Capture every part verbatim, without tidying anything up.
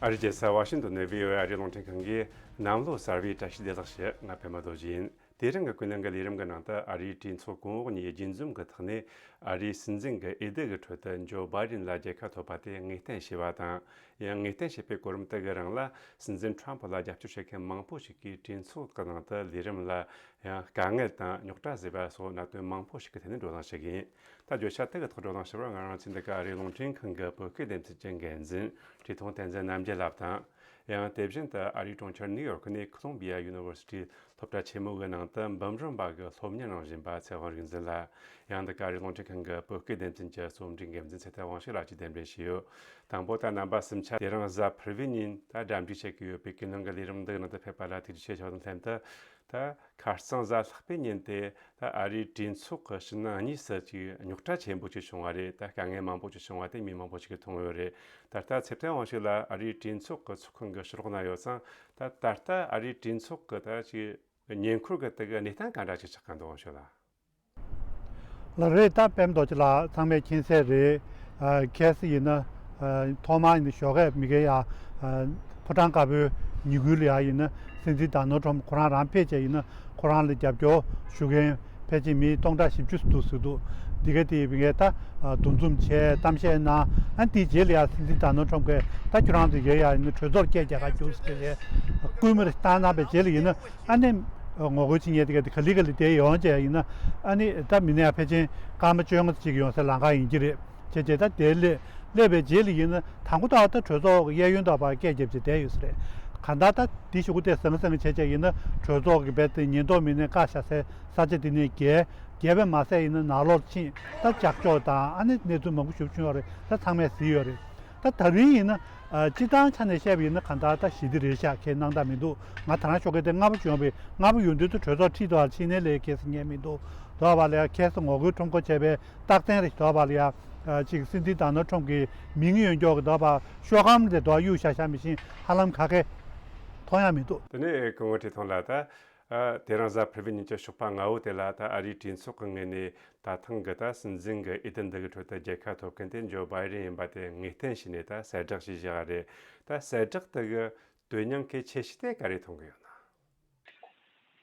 ཨ་རིའི་རྒྱལ་ས་ཝ་ཤིང་ཏོན་ནས་བྷི་ཨོ་ཨེ་ཨ་རིའི་རླུང་འཕྲིན་ཁང་གིས་གནམ་ལོ་གསར་བའི་བཀྲ་ཤིས་བདེ་ལེགས་ཞུ། ང་པད་མ་རྡོ་རྗེ་ཡིན། དེ་རིང་གི་ཀུན་གླེང་གི་ལས་རིམ་གྱི་ནང་དུ་ཨ་རིའི་གྲོས་ཚོགས་གོང་འོག་གཉིས་རྒྱུན་འཛོམས་ཀྱི་ཐོག་ནས་ཨ་རིའི་སྲིད་འཛིན་གྱི་འོས་བསྡུ་གི་ཁྲོད་དུ་ཇོ་བྷའི་ཌེན་ལ་རྒྱལ་ཁ་ཐོབ་པ་དེ་ངེས་གཏན་བྱས་པ་དང་། ཡང་ངེས་གཏན་བྱས་པའི་གོ་རིམ་དེ་གི་རིང་ལ་སྲིད་འཛིན་ཁྲམ་ཕུ་ལ་རྒྱབ་སྐྱོར་བྱེད་མཁན་མང་པོ་ཞིག་གིས་གྲོས་ཚོགས་ཀྱི་ནང་དུ་ལས་རིམ་ལ་ཡང་དཀའ་ངལ་དང་རྙོག་དྲ་བཟོས་པ་སོགས་གནད་དོན་མང་པོ་ཞིག་གི་ཐད་ནས་བགྲོ་གླེང་བྱེད་ཀྱི་ཡིན། ད་བརྗོད་བྱ་དེ་གི་ཐོག་བགྲོ་གླེང་བྱེད་པར་ང་རང་ཚོའི་འདི་ག་ཨ་རིའི་རླུང་འཕྲིན་ཁང་གི་བོད་སྐད་སྡེ་ཚན་གྱི་འགན་འཛིན་བཀྲས་མཐོང་བསྟན་འཛིན་རྣམ་རྒྱལ་ལགས་དང་། ཡང་དེ་བཞིན་དུ་ཨ་རིའི་གྲོང་ཁྱེར་ནིའུ་ཡོག་ནས་ཁོ་ལོམ་བི་ཡ་ཡུ་ནི་ཝར་སི་ཊི་སློབ་གྲྭ་ཆེན་མོ་གི་ནང་དུ་འབུམ་རམས་པ་གི་སློབ་གཉེར་གནང་བཞིན་པ་ཚེ་དབང་རིག་འཛིན་ལགས། ཡང་འདི་ག་ཨ་རིའི་རླུང་འཕྲིན་ཁང་གི་བོད་སྐད་སྡེ་ཚན་གྱི་རྩོམ་སྒྲིག་འགན་འཛིན་ཚེ་བརྟན་དབང་ཕྱུག་ལགས་ཀྱིས་གདན་འདྲེན་ཞུས་ཡོད། དང་པོ་ད་རྣམ་པ་གསུམ་ཆ་དེ་རིང་གཟའ་ཕུར་བུའི་ཉིན་ད་གྲ་སྒྲིག་བྱེད་ཀྱི་ཡོད་པའི་ཀུན་གླེང་གི་ལས་རིམ་འདི་ནང་དུ་ཕེབས་པ་ལ་ཐུགས་རྗེ་ཆེ་ཞུ་དང་ལྷན་དུ། ད་ཁ་རྩང་གཟའ་ལྷག་པའི་ཉིན་དེ་ད་ཨ་རིའི་གྲོས་ཚོགས་ཀྱི་ཕྱི་ནང་གཉིས་སུ་ཅིག་རྙོག་དྲ་ཆེན་པོ་ཅིག་བྱུང་བ་རེད། ད་དཀའ་ངལ་མང་པོ་ཅིག་བྱུང་བ་དེ་མི་མང་པོ་ཞིག་གིས་མཐོང་ཡོད་རེད། ད་ལྟ་ཚེ་བརྟན་དབང་ཕྱུག་ལགས་ཨ་རིའི་གྲོས་ཚོགས་ཀྱི་ཚོགས་ཁང་གི་ཕྱི་ལོགས་ན་ཡོད་ཙང་། ད་ད་ལྟ་ཨ་རིའི་གྲོས་ཚོགས་ཀྱི་ད་ཅིག་ཉེ་འཁོར་གྱི་དེ་གི་གནས་སྟངས་ག་འདྲ་ཅིག་ཆགས་ཀྱི་འདུག་དབང་ཕྱུག་ལགས། ལགས་རེད། ད་པད་མ་རྡོ་རྗེ་ལགས་ཚང་མས་མཁྱེན་གསལ་རེད། ཨ་ཁ་སང་ཡིན་ན་ཨ་ཐོག་མར་ཡིན་ན་ཞོགས་ཀས་མི་ཁའི་ཡ་ཨ་ཕོ་བྲང་དཀར་པོའི་ཉིན་གུང་ལ་ཡ་ཡིན་ན་སྲིད་འཛིན་ཌོ་ནལ་ཊམ་ཁོ་རང་རང་ཕེབས་བྱས་ཡིན་ན་ཁོ་རང་ལ་རྒྱབ་སྐྱོར་ཞུ་མཁན་ཕལ་ཆེར་མི་སྟོང་ཕྲག་བཞི་བཅུ་འདུག་ཟེར་འདུག་འདི་ག་དེ་ཡིན་པའི་ད་ཨ་འདུ་འཛོམས་བྱས་གཏམ་བཤད་གནང་། ཨ་དེའི་རྗེས་ལ་ཡ་སྲིད་འཛིན་ཌོ་ནལ་ཊམ་གིས་ད་ཁྱོད་རང་ཚོ་ཡ་ཡ་ཡིན་ན་གྲོས་ཚོགས་བསྐྱལ་རྒྱག་ག་རྒྱུགས་ཟེར་བྱས་སྐུལ་མ་རེ་བཏང་གནང་བའི་རྗེས་ལ་ཡིན་ན། ཨ་ནི་ངོ་རྒོལ་བྱེད་མཁན་དེ་ག་དེ་ག་ལེ་ག་ལེ་དེ་ཡོང་བྱས་ཡིན་ན། ཨ་ནི་ད་མི་སྣ་ཕལ་ཆེར་སྐར་མ་བཅོ་ལྔ་ཅིག་ཡོང་སའི་ལམ་ཁ་ཡིན་གྱི་རེད། བྱས་བྱས་ད་དེ་སླེབས་སླེབས་པའི་རྗེས་ལ་ཡིན་ན་དང་པོ་ད་ད་གྲོས་ཚོགས་ཀྱི་གཡས་གཡོན་དུ་ཕར་སྐད་རྒྱབ་བྱས་བསྡད་ཡོད་ས་རེད། གང་ལྟར་ད་དེ་ཞུ་གི་དེ་ཟང་ཟིང་བྱས་བྱས་ཡིན་ན་གྲོས་ཚོགས་ཀྱི་རྦད་དེ་ཉེན་རྟོག་མི་སྣས་བཀག་བཞག་སའི་ས་ཆ་དེ་ནས་བརྒལ་བརྒལ་བས་མ་ཟད་ཡིན་ན་ནང་ལོགས་ཕྱིན། ད་ཇག་ཕྱོགས་དང་ཨ་ནི་གནས་ཚུལ་མང་པོ་ཞིག་བྱུང་ཡོད་རེད། ད་ཚང་མས་གཟིགས་ཡོད་རེད། ད་ད་རིང་ཡིན་ན་ཨ་སྤྱིར་བཏང་ཆ་ནས་བཤད་པ་ཡིན་ན་གང་ལྟར་ད་ཞི་བདེ་རེད་ཤག་ཁྱད་སྣང་དག་མི་འདུག་ང་ད་རང་ཞོགས་ཀས་དེ་སྔ་པོ་བྱུང་བས་སྔ་པོ་ཡོང་དུས་ད་གྲོས་ཚོགས་ཁྲི་དུ་བར་ཕྱིན་ནས་ལས་ཁེ་སང་ཉན་མི་འདུག་དོ་བ་ལ་ཡ་ཁེ་སང་ངོ་རྒོལ་ཁྲོམ་སྐོར་བྱས་པའི་རྟགས་མཚན་རེད། དོ་བ་ལ་ཡ་ཅིག་སྲིད་འཛིན་ཌོ་ནལ་ཊམ་གྱི་མིང་ཡོད་མཁན་གྱི་དོ་བ་ཤོག་སྒམ་དེ་དོ་གཡུག་བཞག་བཞག་མི་ཤེས་ཧ་ལམ་ག་གེ་མཐོང་ཡ་མི་འདུག་དེ་ནས་སྐུ་ངོ་བཀྲས་མཐོང་ལགས། ད་ཨ་དེ་རིང་གཟའ་ཕུར་བུའི་ཉིན་གྱི་ཞོགས་པ་སྔ་པོ་དེ་ལ་ད་ཨ་རིའི་གྲོས་ཚོགས་ཀྱི་ངོས་ནས་ད་ཐེངས་ཀྱི་ད་སྲིད་འཛིན་གྱི་འོས་བསྡུ་འདི་གི་ཁྲོད་དུ་རྒྱལ་ཁ་ཐོབ་མཁན་དེ་ཇོ་བྷའི་ཌེན་ཡིན་པ་དེ་ངེས་གཏན་བྱས་ནས་ད་གསལ་བསྒྲགས་ཤིག་བཞག་པ་རེད། ད་གསལ་བསྒྲགས་དེ་གི་དོན་སྙིང་གལ་ཆེ་ཤོས་དེ་ག་རེ་མཐོང་གི་ཡོད་ན།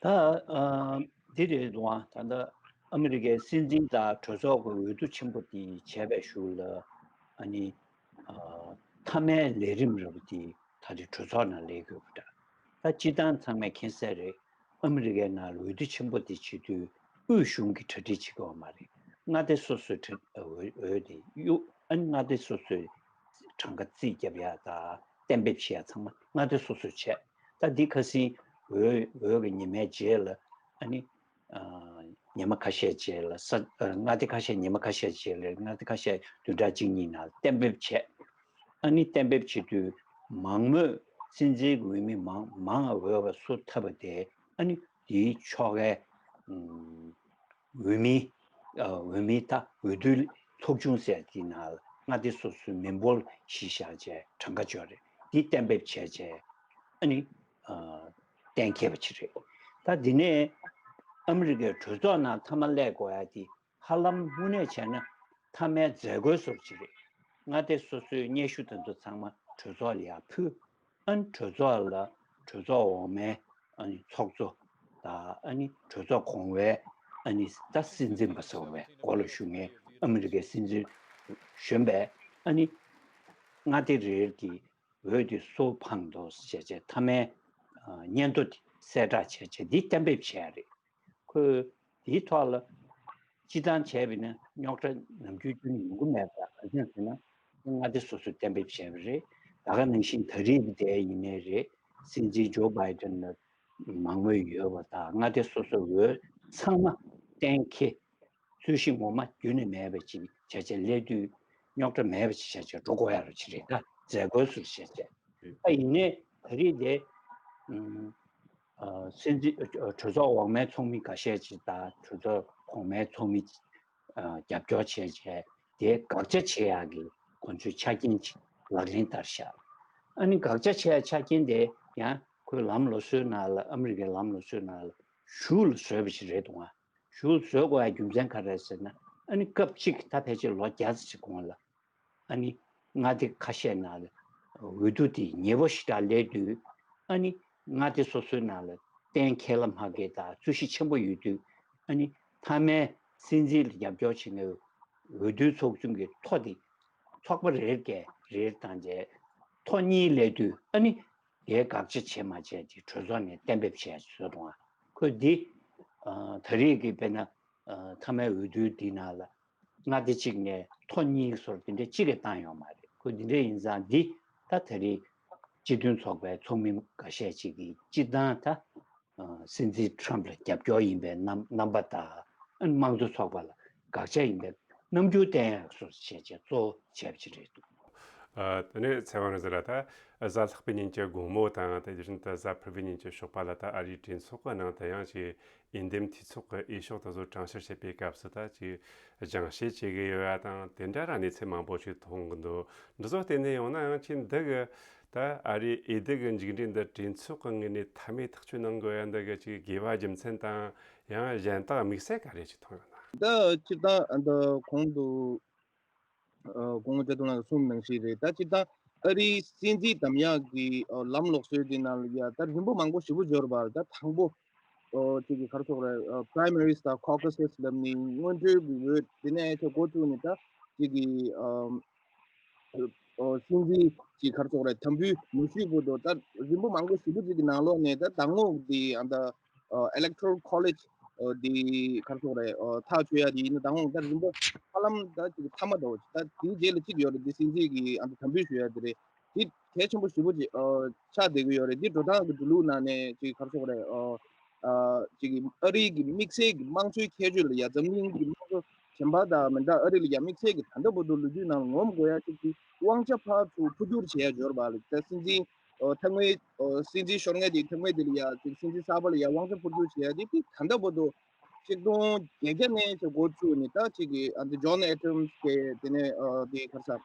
ད་ཨ་འདི་རེད་འདུག་ཨ། ད་ལྟ་ཨ་མི་རི་ཀའི་སྲིད་འཛིན་དང་གྲོས་ཚོགས་ཀྱི་འོས་བསྡུ་ཆེན་པོ་དེ་བྱས་པའི་གཞུག་ལ་ཨ་ནི་ཨ་མཐའ་མའི་ལས་རིམ་རེད་པ་དེ་ད་རེས་གྲོས་ཚོགས་ནང་སླེབས་ཡོད་པ་འདྲ། ད་སྤྱིར་བཏང་ཚང་མས་མཁྱེན་གསལ་རེད། ཨ་མི་རི་ཀའི་ནང་ལ་འོས་བསྡུ་ཆེན་པོ་དེ་བྱེད་དུས་དབུས་གཞུང་གིས་གྲ་སྒྲིག་བྱེད་དགོས་པ་མ་རེད། མངའ་སྡེ་སོ་སོའི་གྲ་འོས་འོས་དེ་གཡུག་ཨ་ནི་མངའ་སྡེ་སོ་སོའི་གྲངས་ཀ་རྩིས་རྒྱབ་ཡག་དང་གཏན་འབེབས་བྱེད་ཡག་ཚང་མ་མངའ་སྡེ་སོ་སོས་བྱས། ད་འདི་ཁ་སང་འོས་འོས་ཀྱི་ཉི་མའི་རྗེས་ལ་ཨ་ནི་ཨ་ཉི་མ་ཁ་ཤས་རྗེས་ལ་ས་ཨ་མངའ་སྡེ་ཁ་ཤས་ཉི་མ་ཁ་ཤས་རྗེས་ལ་མངའ་སྡེ་ཁ་ཤས་བདུན་ཕྲག་གཅིག་གཉིས་ནང་གཏན་འབེབས་བྱས། ཨ་ནི་གཏན་འབེབས་བྱེད་དུས་མང་མོས་སྲིད་འཛིན་གྱི་འོས་མི་མང་མང་འོས་པ་སུ་ཐོབ་པ་དེ་ཨ་ནི་དེའི་ཕྱོགས་ཀའི་ཨམ་འོས་མི་ཨ་འོས་མི་ད་འོས་བསྡུའི་ཚོགས་ཆུང་ཟེར་དེའི་ནང་ལ་མངའ་སྡེ་སོ་སོའི་མི་འབོར་གཞི་བཞག་བྱས་གྲངས་ཀ་འཇོག་རེད། འདི་གཏན་འབེབས་བྱས་བྱས་ཨ་ནི་ཨ་གཏན་འཁེལ་བ་ཅིག་རེད། ད་འདི་ནས་ཨ་མི་རི་ཀའི་གྲོས་ཚོགས་ནང་མཐའ་མ་སླེབས་དགོས་ཡ་དེ་ཧ་ལམ་དངོས་གནས་བྱས་ན་མཐའ་མའི་མཛད་སྒོའི་བཟོ་འདྲ་ཅིག་རེད། མངའ་སྡེ་སོ་སོའི་སྙན་ཞུ་དེ་ཚོ་ཚང་མ་གྲོས་ཚོགས་ལ་ཡར་ཕུལ། ཨ་ནི་གྲོས་ཚོགས་ལ་གྲོས་ཚོགས་འོག་མའི་ཨ་ནི་ཚོགས་གཙོ་དང་ཨ་ནི་གྲོས་ཚོགས་གོང་བའི་ཨ་ནི་ད་སྲིད་འཛིན་པ་ཟེར་བའི་འགོ་ལ་བཞུགས་མཁན་ཨ་མི་རི་ཀའི་སྲིད་འཛིན་གཞོན་པས་ཨ་ནི་མངའ་སྡེ་རེ་རེ་གི་འོས་དེ་སུ་འཕངས་འདུག་ཟེར་བྱས་མཐའ་མའི་ཨ་སྙན་ཐོ་དེ་གསལ་བསྒྲགས་བྱས་བྱས་འདི་གཏན་འབེབས་བྱས་རེད། ཁོས་དེའི་ཐོག་ལ་སྤྱིར་བཏང་བྱས་པ་ཡིན་ན་རྙོག་དྲ་ནམ་རྒྱུན་རྒྱུན་ཡོང་གི་མེད་པ་ག་རེ་ཟེར་ན་མངའ་སྡེ་སོ་སོས་གཏན་འབེབས་བྱས་པ་རེད། ད་ག་ནང་བཞིན་ད་རེས་ཀྱི་དེ་ཡིན་ནའི་རེད། སྲིད་འཛིན་ཇོ་བྷའི་ཌེན་ལ་མང་མོས་ཡོད་པ་དང་མངའ་སྡེ་སོ་སོའི་འོས་ཚང་མ་གཏན་འཁེལ། རྩོད་གཞི་ངོ་མ་རྒྱུན་ནས་མེད་པ་ཅིག་བྱས་བྱས་སླེབས་དུས་རྙོག་དྲ་མེད་པ་ཅིག་བྱས་བྱས་འགྲོ་དགོས་ཡ་རུ་ཅིག་རེད། ད་མཛད་སྒོའི་ཟུར་བྱས་བྱས། ད་ཡིན་ནའི་ད་རེས་དེ་ཨ་སྲིད་འཛིན་ཨ་གྲོས་ཚོགས་འོག་མའི་ཚོགས་མི་འགའ་ཤས་ཅིག་དང་གྲོས་ཚོགས་གོང་མའི་ཚོགས་མི་ཨ་རྒྱབ་སྐྱོར་བྱས་བྱས་དེ་དགག་བྱ་བྱེད་ཡག་གི་ཁོང་ཚོའི་ཆ་རྐྱེན་ཅིག་ལག་ལེན་བསྟར་ཤག་ཨ་ནི་དགག་བྱ་བྱེད་ཡག་ཆ་རྐྱེན་དེ་ཡང་ཁོའི་ལམ་ལུགས་སྲོལ་ནང་ལ་ཨ་མི་རི་ཀའི་ལམ་ལུགས་སྲོལ་ནང་ལ་གཞུག་ལ་བཟོས་པ་ཞིག་རེད་འདུག་ག་གཞུག་བཟོ་དགོས་ཡ་རྒྱུ་མཚན་ག་རེ་རེད་ཟེར་ན། ཨ་ནི་སྐབས་གཅིག་ད་ཕལ་ཆེར་ལོ་བརྒྱ་ཙམ་ཞིག་གོང་ལ་ཨ་ནི་མངའ་སྡེ་ཁ་ཤས་ནང་ལ་ འོས་བསྡུ་དེ་ཉེ་པོ་ཞེ་དྲག་སླེབས་དུས། ཨ་ནི་མངའ་སྡེ་སོ་སོའི་ནང་ལ་གཏན་འཁེལ་ལ་མ་འཁེལ་དང་རྩོད་གཞི་ཆེན་པོ་ཡོད་དུས། ཨ་ནི་མཐའ་མའི་སྲིད་འཛིན་ལ་རྒྱབ་སྐྱོར་བྱེད་མཁན་འོས་བསྡུའི་ཚོགས་ཆུང་གི་ཐོ་དེ་ཚོགས་པ་རེར་བརྒལ་རེར་བཏང་རྗེས་ཐོ་གཉིས་སླེབས་དུས། ཨ་ནི་དེའི་དགག་བྱ་བྱས་མ་བྱས་ཀྱི་གྲོས་ཚོགས་ནས་གཏན་འབེབས་བྱས་བཟོས་འདུག་ཨ། ཁོས་འདི་ཨ་ད་རེས་ཀྱི་དཔེར་ན་ཨ་མཐའ་མའི་འོས་བསྡུའི་འདི་ནང་ལ་མངའ་སྡེ་གཅིག་ནས་ཐོ་གཉིས་སོར་དེ་འདྲ་གཅིག་གིས་བཏང་ཡོད་མ་རེད། ཁོས་འདི་འདྲ་ཡིན་ཙང་འདི་ད་ད་རེས་སྤྱི་མཐུན་ཚོགས་པའི་ཚོགས་མི་འགའ་ཤས་ཅིག་གིས་སྤྱི་བཏང་ད་ཨ་སྲིད་འཛིན་ཁྲམ་ལ་རྒྱབ་སྐྱོར་ཡིན་པའི་རྣམ་རྣམ་པ་དང་། ཨ་ནི་དམངས་གཙོ་ཚོགས་པ་ལ་དགག་བྱ་ཡིན་པའི་རྣམ་འགྱུར་བསྟན་ཡག་སོགས་བྱས་བྱས་གཙོ་བོ་བྱས་པ་ཅིག་རེད་འདུག་ཨ། དེ་ནས་ཚེ་དབང་རིག་འཛིན་ལགས། ད་གཟའ་ལྷག་པའི་ཉིན་གྱི་དགོང་མོ་དང་། དེ་བཞིན་དུ་གཟའ་ཕུར་བུའི་ཉིན་གྱི་ཞོགས་པ་ལ་ད་ཨ་རིའི་གྲོས་ཚོགས་ཀྱི་ནང་དུ་ཡང་ཅིག་འོས་འདེམས་འཐུས་ཚོགས་ཀྱི་འོས་ཤོག་དེ་ཚོ་གྲངས་བཤེར་བྱེད་པའི་སྐབས་སུ་ད་ཅིག་སྦྱང་བཤད་བྱེད་ཀྱི་ཡོད་པ་དང་། དེ་འདྲ་ར་གནས་ཚུལ་མང་པོ་ཞིག་མཐོང་གི་འདུག་འདི་ཚོ་བལྟས་ནས་ཡོང་ན་ཡང་ཁྱེད་འདི་གི་ད་ཨ་རིའི་འོས་བསྡུ་གི་མཇུག་འབྲས་འདི་གྲོས་ཚོགས་ཀྱི་ངོས་ནས་མཐའ་མའི་ཐག་གཅོད་གནང་དགོས་ཡ་འདི་གི་ཅིག་དགོས་པ་རྒྱུ་མཚན་དང་། ཡང་གཞན་དག་དམིགས་བསལ་ག་རེ་ཅིག་མཐོང་ཡོད་ན། ད་སྤྱིར་བཏང་ཨ་ད་གོང་དུ་ཨ་གོང་བུ་ཚེ་རིང་ལགས་གསུངས་ནང་བཞིན་རེད། ད་སྤྱིར་བཏང་ཨ་རིའི་སྲིད་འཛིན་འདེམས་ཡག་གི་ཨ་ལམ་ལུགས་སྲོལ་འདི་ནང་ལ་ཡ་ད་རིམ་པ་མང་པོ་ཞེ་པོ་འབྱོར་བ་རེད། ད་དང་པོ་ཨ་ཅིག་གི་ག་རེ་ཟེར་དགོས་རེད། ཨ་པ་རའི་མ་རིས་དང་ཀོ་ཀ་སི་ལབ་ནི་སྔོན་འགྲོའི་གི་འོས་དེ་ནས་ཚེ་འགོ་བཙུགས་ནས་ད་ཅིག་གི་ཨ་ཨོ་སྲིད་འཛིན་གྱི་ག་རེ་ཟེར་དགོས་རེད། དམ་འབུལ་ནུས་ཤུགས་བར་དུ་ད་རིམ་པ་མང་པོ་ཞེ་པོ་ཅིག་གི་ནང་ལོགས་ནས་ད་ད་ངོ་འདི་ཨ་ད་ཨེ་ལེག་ཊོ་རལ་ཁོ་ལེཇ་འདི་ག་རེ་ཟེར་དགོས་རེད། ཐག་གཅོད་ཡ་འདི་ཡིན་ན་ད་ངོ་ད་རིམ་པ་ཧ་ལམ་ད་ཅིག་མཐའ་མ་ད་འོ་ད་དེའི་རྗེས་ལ་གཅིག་ཡོད་རེད། འདི་སྲིད་འཛིན་གྱི་ཨ་ད་དམ་འབུལ་ཞུ་ཡ་འདི་རེད། འདི་གལ་ཆེན་པོ་ཞེ་པོ་ཅིག་ཆགས་བསྡད་ཀྱི་ཡོད་རེད། འདི་འགྲོ་སྟངས་ཀྱི་འགྲོ་ལུགས་ནང་ནས་ཅིག་ག་རེ་ཟེར་དགོས་རེད། ཨ་ཅིག་གི་ཨ་རིའི་གི་དམིགས་བསལ་གྱི་དམངས་གཙོའི་ཁྱད་ཆོས་ལ་ཡ་འཛམ་གླིང་གི་དམངས་གཙོ་གཞན་པ་དང་མི་འདྲ། ཨ་རི་ལ་ཡ་དམིགས་བསལ་གྱི་ད་ལྟ་བར་དུ་ལོ་རྒྱུས་ནང་ངོམ་དགོས་ཡ་གཅིག་གི་དབང་ཆ་ཕར་ཚུར་འཕོ་འགྱུར་བྱེད་ཡ་འབྱོར་བ་ལ་ད་སྲིད་འཛིན་ཨོ་ཐ་མའི་ཨོ་སྲིད་འཛིན་ཤོར་མཁན་དེ་ཐ་མའི་དེ་ལ་ཡ་གཅིག་སྲིད་འཛིན་གསར་པ་ལ་ཡ་དབང་ཆ་འཕོ་འགྱུར་བྱེད་ཡ་དེ་དེ་ད་ལྟ་བར་དུ་ཆིག་སྟོང་བརྒྱད་བརྒྱ་ནས་ཅིག་འགོ་བཙུགས་ནས་ད་ཅིག་གི་ཨ་འདི་ཇོན་ཨེ་ཌམ་སི་གི་དེ་ནས་ཨོ་དེ་ག་རེ་ཟེར་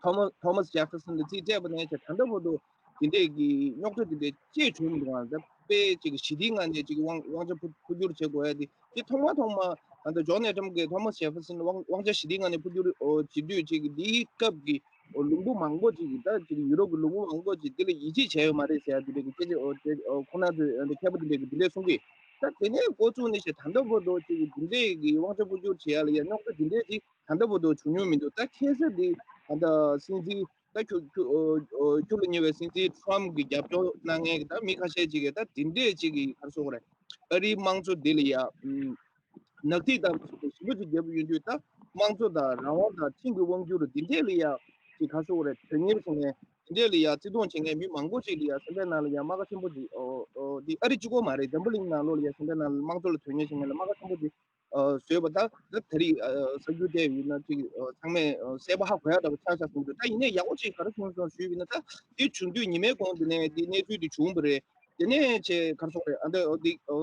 ཐོ་མ་ཐོ་མཱས་ཇེ་ཕེར་སན་ལ་རྩིས་སྤྲད་པ་ནས་ཅིག་ད་ལྟ་བར་དུ་དེ་འདྲས་ཀྱི་རྙོག་དྲ་དེ་འདྲས་ཅིག་བྱུང་མི་འདུག་ཨ། ད་དཔེ་ཅིག་ཞི་བདེའི་ངང་ནས་ཅིག་དབང་དབང་ཆ་འཕོ་འཕོ་འགྱུར་བྱེད་དགོས་ཡ་དེ་དེ་ཐོག་མ་ཐོག་མ་ད་ལྟ་ཇོན་ཨེ་ཌམ་གྱིས་ཐོ་མཱས་ཇེ་ཕེར་སན་དབང་དབང་ཆ་ཞི་བདེའི་ངང་ནས་འཕོ་འགྱུར་ཨོ་བྱེད་དུས་ཅིག་འདིའི་སྐབས་ཀྱི་ཨོ་ལུང་པ་མང་པོ་ཅིག་གིས་ད་ཅིག་ཡུ་རོབ་ཀྱི་ལུང་པ་མང་པོ་ཅིག་འདི་ལ་ཡིད་ཆེས་བྱས་ཡོད་མ་རེད་ཟེར་ཡ་དེ་འདྲ་གི་སྐད་ཆ་ཨོ་དེ་ཨོ་ཁོང་རྣམ་ཚོས་ཨ་ནི་མཁས་པ་དེ་འདྲ་གི་དེ་འདྲ་གསུང་གི། ད་དེ་ནས་འགོ་བཙུགས་ནས་ཞེ་ད་ལྟ་བར་དུ་ཅིག་འདི་འདྲས་ཀྱི་དབང་ཆ་འཕོ་འགྱུར་བྱེད་ཡ་ལ་ཡ་རྙོག་དྲ་དེ་འདྲས་ཅིག་ད་ལྟ་བར་དུ་བྱུང་མྱོང་མི་འདུག་ད་ཁ་སང་འདི་ད་ལྟ་སྲིད་འཛིན་ད་ཁྱུ་ཁྱུ་ཨོ་ཨོ་ཁྱུ་ལ་ཉེ་བའི་སྲིད་འཛིན་ཁྲམ་གྱི་རྒྱབ་སྐྱོར་གནང་མཁན་གྱི་ད་མི་ཁ་ཤས་ཅིག་གིས་ད་དེ་འདྲས་ཅིག་གི་ག་རེ་ཟེར་དགོས་རེད། ཨ་རིའི་དམངས་གཙོ་འདི་ལ་ཡ་ཨུམ་ནག་ཐིག་དང་ཞིབ་པོ་ཅིག་བརྒྱབ་ཡོང་དུས་ད་དམངས་གཙོ་དང་རང་དབང་དང་ཁྲིམས་ཀྱི་དབང་སྒྱུར་འདི་འདྲས་ལ་ཡ་ཅིག་ག་རེ་ཟེར་དགོས་རེད། དོན་གཉེར་བྱེད་མཁན་འདི་འདྲས་ལ་ཡ་བརྩི་མཐོང་བྱེད་མཁན་མི་མང་པོ་ཅིག་ལ་ཡ་སེམས་པའི་ནང་ལ་ཡ་རྨ་ཁ་ཆེན་པོ་ཅིག་ཨོ་ཨོ་འདི་ཨ་རི་གཅིག་པོ་མ་རེད། འཛམ་བུ་གླིང་ནང་ལོགས་ལ་ཡ་སེམས་པའི་ནང་ལ་དམངས་གཙོ་ལ་དོན་གཉེར་བྱེད་མཁན་ལ་རྨ་ཁ་ཆེན་པོ་ཅིག་ཨ་བཟོས་པ་ད་ད་ད་རེས་ཨ་གསར་འགྱུར་བལྟས་ཡོད་ན་ཅིག་ཨ་ཚང་མས་ཨ་གསལ་པོ་ཧ་གོ་ཡ་འདྲ་པོ་ཆགས་ཆགས་སོང་འདུག་ད་ཡིན་ནའི་ཡག་པོ་ཅིག་ག་རེ་བྱུང་སོང་ཞུས་པ་ཡིན་ན། ད་དེ་བྱུང་དུས་ཉི་མའི་གོང་དེ་ནས་དེ་གནས་ཚུལ་དེ་བྱུང་བ་རེད། དེ་ནས་ཆེ་ག་རེ་ཟེར་དགོས་རེད། ཨ་འདི་ཨ་འདི་ཨ་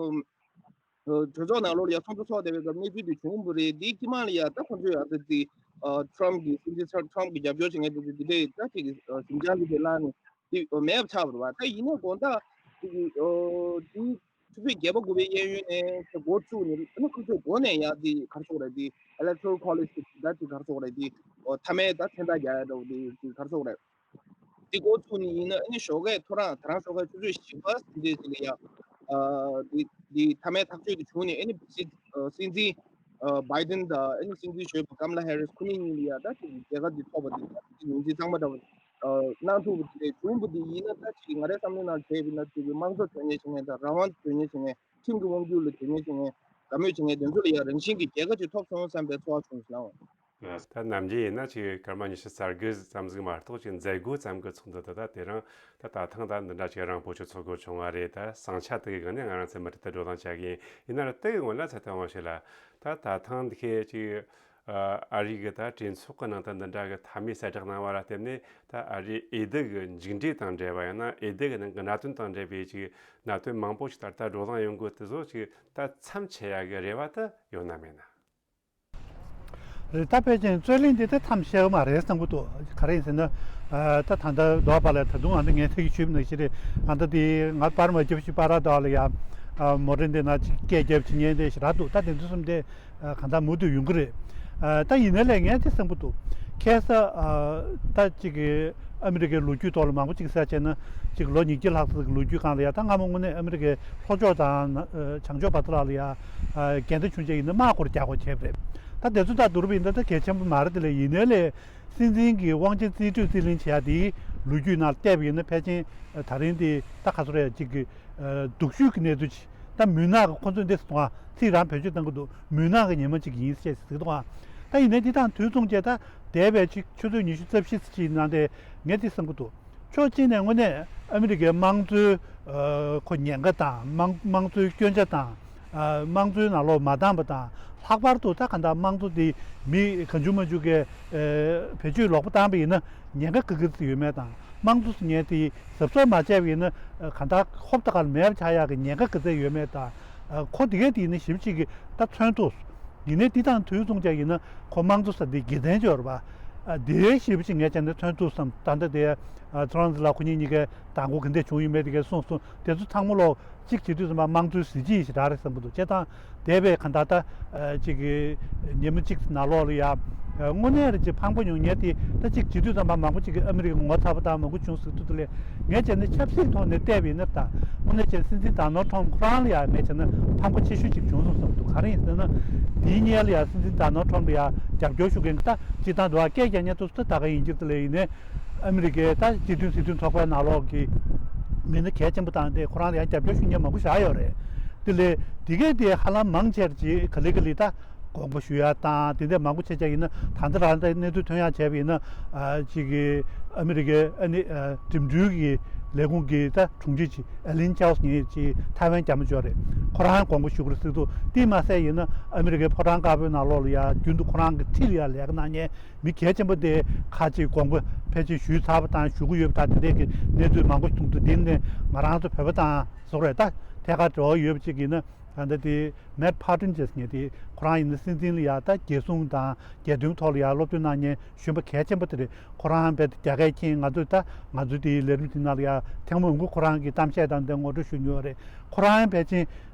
གྲོས་ཚོགས་ནང་ལོགས་ལ་ཡ་ཚོགས་འདུ་ཚོགས་བསྡད་པའི་སྐབས་གནས་ཚུལ་དེ་བྱུང་བ་རེད། དེའི་དཀྱིལ་མ་ལ་ཡ་ད་ཁོང་ཚོས་ཨ་འདི་དེ་ཨ་ཁྲམ་གྱི་སྲིད་འཛིན་ཁྲམ་གྱི་རྒྱབ་སྐྱོར་བྱེད་མཁན་དེ་ཚོ་དེ་འདྲས་ད་ཅིག་ཨ་ཞིབ་འཇམ་གྱི་དེ་བླངས་ནས་དེ་མེད་པ་ཆགས་པ་རེད་བ། ད་ཡིན་ནའི་དགོང་དག་དེ་ཨ་དེ་ཆུ་ཚོད་བརྒྱད་པ་དགུ་པའི་གཡས་གཡོན་ནས་དེ་འགོ་བཙུགས་ནས་ཨ་ནི་ཁོང་ཚོས་འགོ་ནས་ཡ་དེ་ག་རེ་ཟེར་དགོས་རེད། དེ་ཨེ་ལེག་ཊོ་རལ་ཁོ་ལེཇ་དེ་ད་དེ་ག་རེ་ཟེར་དགོས་རེད། དེ་ཨོ་མཐའ་མའི་ད་མཚན་རྟགས་རྒྱག་ཡ་འདྲ་བོ་དེ་དེ་ག་རེ་ཟེར་དགོས་རེད། དེ་འགོ་བཙུགས་ནས་ཡིན་ན་ཨ་ནི་ཞོགས་ཀས་ཐོ་རངས་ད་རང་ཞོགས་ཀས་ཆུ་ཚོད་བཞི་པ་དེ་འདྲས་ཅིག་ལ་ཡ་ཨ་དེ་དེ་མཐའ་མའི་ཐག་གཅོད་དེ་བྱུང་ནས་ཨ་ནི་སྲིད་ཨ་སྲིད་འཛིན་ཨ་བྷའི་ཌེན་དང་ཨ་ནི་སྲིད་འཛིན་གཞོན་པ་ཀམ་ལ་ཧེ་རིས་ཁོ་གཉིས་གཉིས་ལ་ཡ་ད་དེ་རྒྱལ་ཁ་དེ་ཐོབ་པ་དེ་ད་དེ་ངོས་འཛིན་གཙང་མ་འདྲ་བོ་ཨ་གནང་ཐུབ་པ་དེ་འདྲས་བྱུང་བ་དེ་ཡིན་ན། ད་ཅིག་ང་རའི་བསམ་བློའི་ནང་བྱས་པ་ཡིན་ན་ཅིག་དམངས་གཙོ་དོན་གཉེར་བྱེད་མཁན་དང་རང་དབང་དོན་གཉེར་བྱེད་མཁན། ཁྲིམས་ཀྱི་དབང་སྒྱུར་ལ་དོན་གཉེར་བྱེད་མཁན་དགའ་མོས་བྱེད་མཁན་དེ་ཚོ་ལ་ཡང་རང་བཞིན་གྱི་རྒྱལ་ཁ་ཅིག་ཐོབ་སོང་བསམ་པའི་ཚོར་བ་བྱུང་སོང་། ད་ནམ་རྒྱུན་ཡིན་ན་ཅིག་སྐར་མ་ཉི་ཤུ་རྩ་དགུ་ཙམ་ཟིག་མ་གཏོགས་ཅིག་མཛད་སྒོ་ཙམ་གྱི་ཚོགས་འདུ་དེ་ད་དེ་རིང་ད་ད་ཐེངས་ད་འདི་འདྲ་ཅིག་རིང་པོ་ཅིག་ཚོགས་དགོས་བྱུང་བ་རེད། ད་ཟིང་ཆ་དེ་གི་སྒང་ནས་ང་རང་ཚོས་མུ་མཐུད་དུ་བགྲོ་གླེང་བྱ་གི་ཡིན། ཡིན་ན་ར་དེ་གི་སྔོན་ལ་ཚེ་བརྟན་དབང་ཕྱུག་ལགས། ད་ད་ཐེངས་འདི་གའི་ཅིག་ཨ་རི་གི་ད་གྲོས་ཚོགས་ཀྱི་ནང་དུ་འདི་འདྲ་གི་མཐའ་མའི་གསལ་བསྒྲགས་གནང་བ་ལ་བརྟེན་ནས། ད་ཨ་རིའི་འོས་བསྡུ་གི་མཇུག་འབྲས་དང་འབྲེལ་བ་ཡང་ན་འོས་བསྡུ་གི་ནང་གི་གནད་དོན་དང་འབྲེལ་བའི་ཅིག་གནད་དོན་མང་པོ་ཞིག་ད་ལྟ་བགྲོ་གླེང་ཡོང་དགོས་དེ་ཚོ་ཅིག་ད་མཚམས་ཆད་ཡ་གི་རེ་བ་དེ་ཡོད་ན་མེད་ན། རེད། ད་ཕལ་ཆེར་རྩོད་གླེང་འདི་ད་མཚམས་བཞག་མ་རེད་བསམ་གྱི་འདུག་ག་རེ་ཡིན་ཟེར་ན། ཨ་ད་ད་ལྟ་རྡོ་པ་ལ་ད་དུང་ཨ་ད་ངས་ཐུགས་ཀྱི་ཞུས་པ་ནང་བཞིན་རེད། ཨ་ད་དེ་ང་པར་མ་བརྒྱབ་ཞིག་པར་ར་རྡོ་ལ་ཡ་ཨ་མོ་རེ་འདི་ན་ཅིག་སྐད་རྒྱབ་ཅིག་ཉན་དེ་ཞིག་ར་འདུག་ད་དེ་ཚོ་གསུམ་དེ་ཨ་གང་ལྟར་མུ་མཐུད་ཡོང་གི་རེད། ཨ་ད་ཡིན་ན་ལས་ངས་དེ་བསམ་གྱི་འདུག་ཁ་སང་ཨ་ད་ཅིག་གི་ ཨ་མི་རི་ཀའི་ལོ་རྒྱུས་ཐོག་ལ་མང་པོ་ཅིག་གསལ་བྱས་ན་ཅིག་ལོ་ཉིས་བརྒྱ་ལྷག་ཙམ་ལོ་རྒྱུས་སྒང་ལ་ཡ་ད་སྔ་མོ་དངོས་གནས་ཨ་མི་རི་ཀའི་ལྷོ་ཕྱོགས་དང་བྱང་ཕྱོགས་བར་དུ་ལ་ཡ་འགལ་ཟླ་བྱུང་བྱས་ཡིན་ན་དམག་སྐོར་རྒྱག་དགོས་བྱས་པ་རེད། ད་དེ་ཚོ་ད་བསྡུར་བ་ཡིན་ན་ད་གལ་ཆེན་པོ་མ་རེད། དེ་ལས་ཡིན་ནའི་ལས་སྲིད་འཛིན་གྱི་དབང་ཆ་རྩིས་སྤྲོད་རྩིས་ལེན་བྱེད་ཡ་དེའི་ལོ་རྒྱུས་ནང་བལྟས་པ་ཡིན་ན་ཕལ་ཆེར་ད་རིང་དེ་ད་ག་ཚོད་རེད། ཅིག་གི་སྡུག་ཤོས་ཀྱི་གནས་ཚུལ་ཅིག་ད་མུན་ནག་གི་ཁོ་ཚོས་འདི་ཟེར་དང་ཚིག་རང་བེད་སྤྱོད་གཏང་གི་འདུག་མུན་ནག་གི་ཉི་མ་ཅིག་ཡིན་ཞེས་ཟེར་གི་འདུག་ད་ཡིན་ནའི་འདི་དང་དུས་མཚུངས་བྱས་ད་འདས་པའི་ཆུ་ཆུ་ཚོད་ཉི་ཤུ་རྩ་བཞི་ཙམ་ཅིག་ནང་དེ་ངས་འདི་བསམ་གི་འདུག་ཕྱོགས་གཅིག་ནས་དངོས་གནས་ཨ་མི་རི་ཀའི་དམངས་གཙོའི་ཁོ་ཉེན་ཁ་དང་དམངས་དམངས་གཙོའི་སྐྱོན་ཆ་དང་དམངས་གཙོའི་ནང་ལོགས་མ་འདང་བ་དང་ལྷག་པར་དུ་ད་ག་འདྲ་དམངས་གཙོ་དེ་མི་གང་བྱུང་མ་བྱུང་གིས་བེད་སྤྱོད་ལོག་པ་བཏང་པ་ཡིན་ན་ཉེན་ཁ་ག་གི་ཡོད་མེད་དང་དམངས་གཙོ་ཟེར་མཁན་དེ་གཟབ་གཟབ་མ་བྱས་པ་ཡིན་ན་ག་འདྲ་ཧོབ་ཏེ་ག་ལ་མེད་པ་ཆགས་ཡག་གི་ཉེན་ཁ་ག་ཚད་ཡོད་མེད་དང་ཁོ་དེ་གས་དེ་ཡིན་ན་ཞིབ་ཅིག་གིས་ད་མཚོན་ཐུབ། ཡིན་ནའི་འདི་དང་དུས་མཚུངས་ཀྱང་ཡིན་ན་ཁོ་དམངས་གཙོ་ཟེར་འདི་དགེ་མཚན་ཅིག་ཡོད་རེད་པ། ཨ་དེ་ཞེ་པོ་ཅིག་ངས་བྱས་ན་མཚོན་ཐུབ་བསམ། ད་ལྟ་དེ་ཨ་ཐོ་རངས་ལ་ཁོ་གཉིས་གཉིས་ཀའི་དང་པོ་ག་འདྲ་བྱུང་ཡོད་མེད་དེ་གས་གསུངས་སོང་། དེ་ཚོ་ཚང་མ་ལོག་གཅིག་བྱེད་དུས་ཙམ་པ་དམངས་གཙོའི་གཟི་བརྗིད་ཞིག་རག་རེད་བསམ་གྱི་འདུག་བྱས་ཙང་འདས་པའི་ག་འདྲ་ད་ཨ་ཅིག་གི་ཉིན་མོ་གཅིག་ནང་ལོགས་ལ་ཡ་ཨ་དངོས་གནས་རེད་ཅིག་ཕངས་པོ་མྱོང་མཁན་དེ་ད་གཅིག་བྱེད་དུས་ཙམ་པ་མང་པོ་ཅིག་གིས་ཨ་མི་རི་ཀའི་ངོ་ཚ་པོ་དང་མང་པོ་བྱུང་ཟེར་དུས་དེ་ལས་ངས་བྱས་ན་ཆབ་སྲིད་ཐོག་ནས་བལྟས་པ་ཡིན་ན་ད་དངོས་གནས་བྱས་སྲིད་འཛིན་ཌོ་ནལ་ཊམ་ཁོ་རང་ལ་ཡང་ངས་བྱས་ན་ཕངས་པོ་ཆེ་ཤོས་ཅིག་བྱུང་སོང་བསམ་འདུག་ག་རེ་ཡིན་ཟེར་ན། དེའི་སྔོན་ལ་ཡང་སྲིད་འཛིན་ཌོ་ནལ་ཊམ་ལ་ཡང་རྒྱབ་སྐྱོར་ཞུ་མཁན་གྱི་ད་སྤྱིར་བཏང་དུ་ཨ་སྐད་རྒྱག་མཁན་དེ་ཚོ་ད་ད་ག་ཡིན་གྱི་དེ་ལས་ཡིན་ནའི་ཨ་མི་རི་ཀའི་ད་སྤྱི་མཐུན་སྲིད་དོན་ཚོགས་པའི་ནང་ལོགས་ཀྱི་མི་སྣ་གལ་ཆེན་པོ་དང་དེ་ཁོ་རང་ལ་ཡང་རྒྱབ་སྐྱོར་ཞུ་མཁན་མང་པོ་བཞག་ཡོད་རེད། དེ་ལས་དེ་གས་དེ་ཧ་ལམ་མང་ཆེར་ཅིག་ག་ལེ་ག་ལེ་ད་དགོངས་པ་ཞུ་ཡ་དང་དེ་འདྲ་མང་པོ་བྱས་བྱས་ཡིན་ན་ད་ལྟ་རང་ད་གནས་ཚུལ་ཐོན་ཡ་བྱས་པ་ཡིན་ན་ཨ་ཅིག་གི་ཨ་མི་རི་ཀའི་ཨ་ནི་ཨ་འགྲིམ་འགྲུལ་གྱི་ལས་ཁུངས་ཀྱི་ད་དྲུང་ཆེ་ཅིག་ཨེ་ལིན་ཅའོ་སི་ངེད་ཅིག་ཐའེ་ཝན་རྒྱ་མ་ཅོག་རེད། ཁོ་རང་དགོངས་པ་ཞུ་དགོས་རེད་ཟེར་འདུག་དེ་མ་ཟད་ཡིན་ན་ཨ་མི་རི་ཀའི་ཕོ་བྲང་དཀར་པོའི་ནང་ལོགས་ལ་ཡ་རྒྱུན་དུ་ཁོ་རང་གི་འཁྲིས་ལ་ཡ་ལས་ཀ་གནང་མཁན་མི་གལ་ཆེན་པོ་དེ་ཁ་ཅིག་དགོངས་པ་ཕལ་ཆེར་ཞུས་ཚར་བ་དང་ཞུ་གི་ཡོད་པ་དང་དེ་འདྲས་ཀྱི་གནས་ཚུལ་མང་པོ་ཞིག་གསུངས་འདུག་དེ་ནི་ང་རང་ཚོ་བོད་པ་དང་བཟོ་རེད་ད་ཐད་ཀར་འབྲེལ་བ་ཡོད་པ་ཅིག་ཡིན་ན། ད་ལྟ་དེ་མེཊ་ཕཱ་ཊོན་ཅེས་ངེས་དེ་ཁོ་རང་ཡིན་ན་སྲིད་འཛིན་ལ་ཡ་ད་རྒྱལ་སྲུང་དང་རྒྱལ་དོན་ཐོག་ལ་ཡ་སློབ་སྟོན་གནང་མཁན་གཞོན་པ་གལ་ཆེན་པོ་དེ་རེད། ཁོ་རང་རྦད་དེ་རྒྱ་སྐད་མཁྱེན། ང་ཚོས་ད་ང་ཚོའི་དེའི་ལས་རིམ་དེ་ནང་ལ་ཡ་ཐེངས་མང་པོ་ཁོ་རང་གི་གཏམ་བཤད་དང་དེ་ངོ་སྤྲོད་ཞུས་མྱོང་བ་རེད། ཁོ་རང་ཕལ་ཆེར་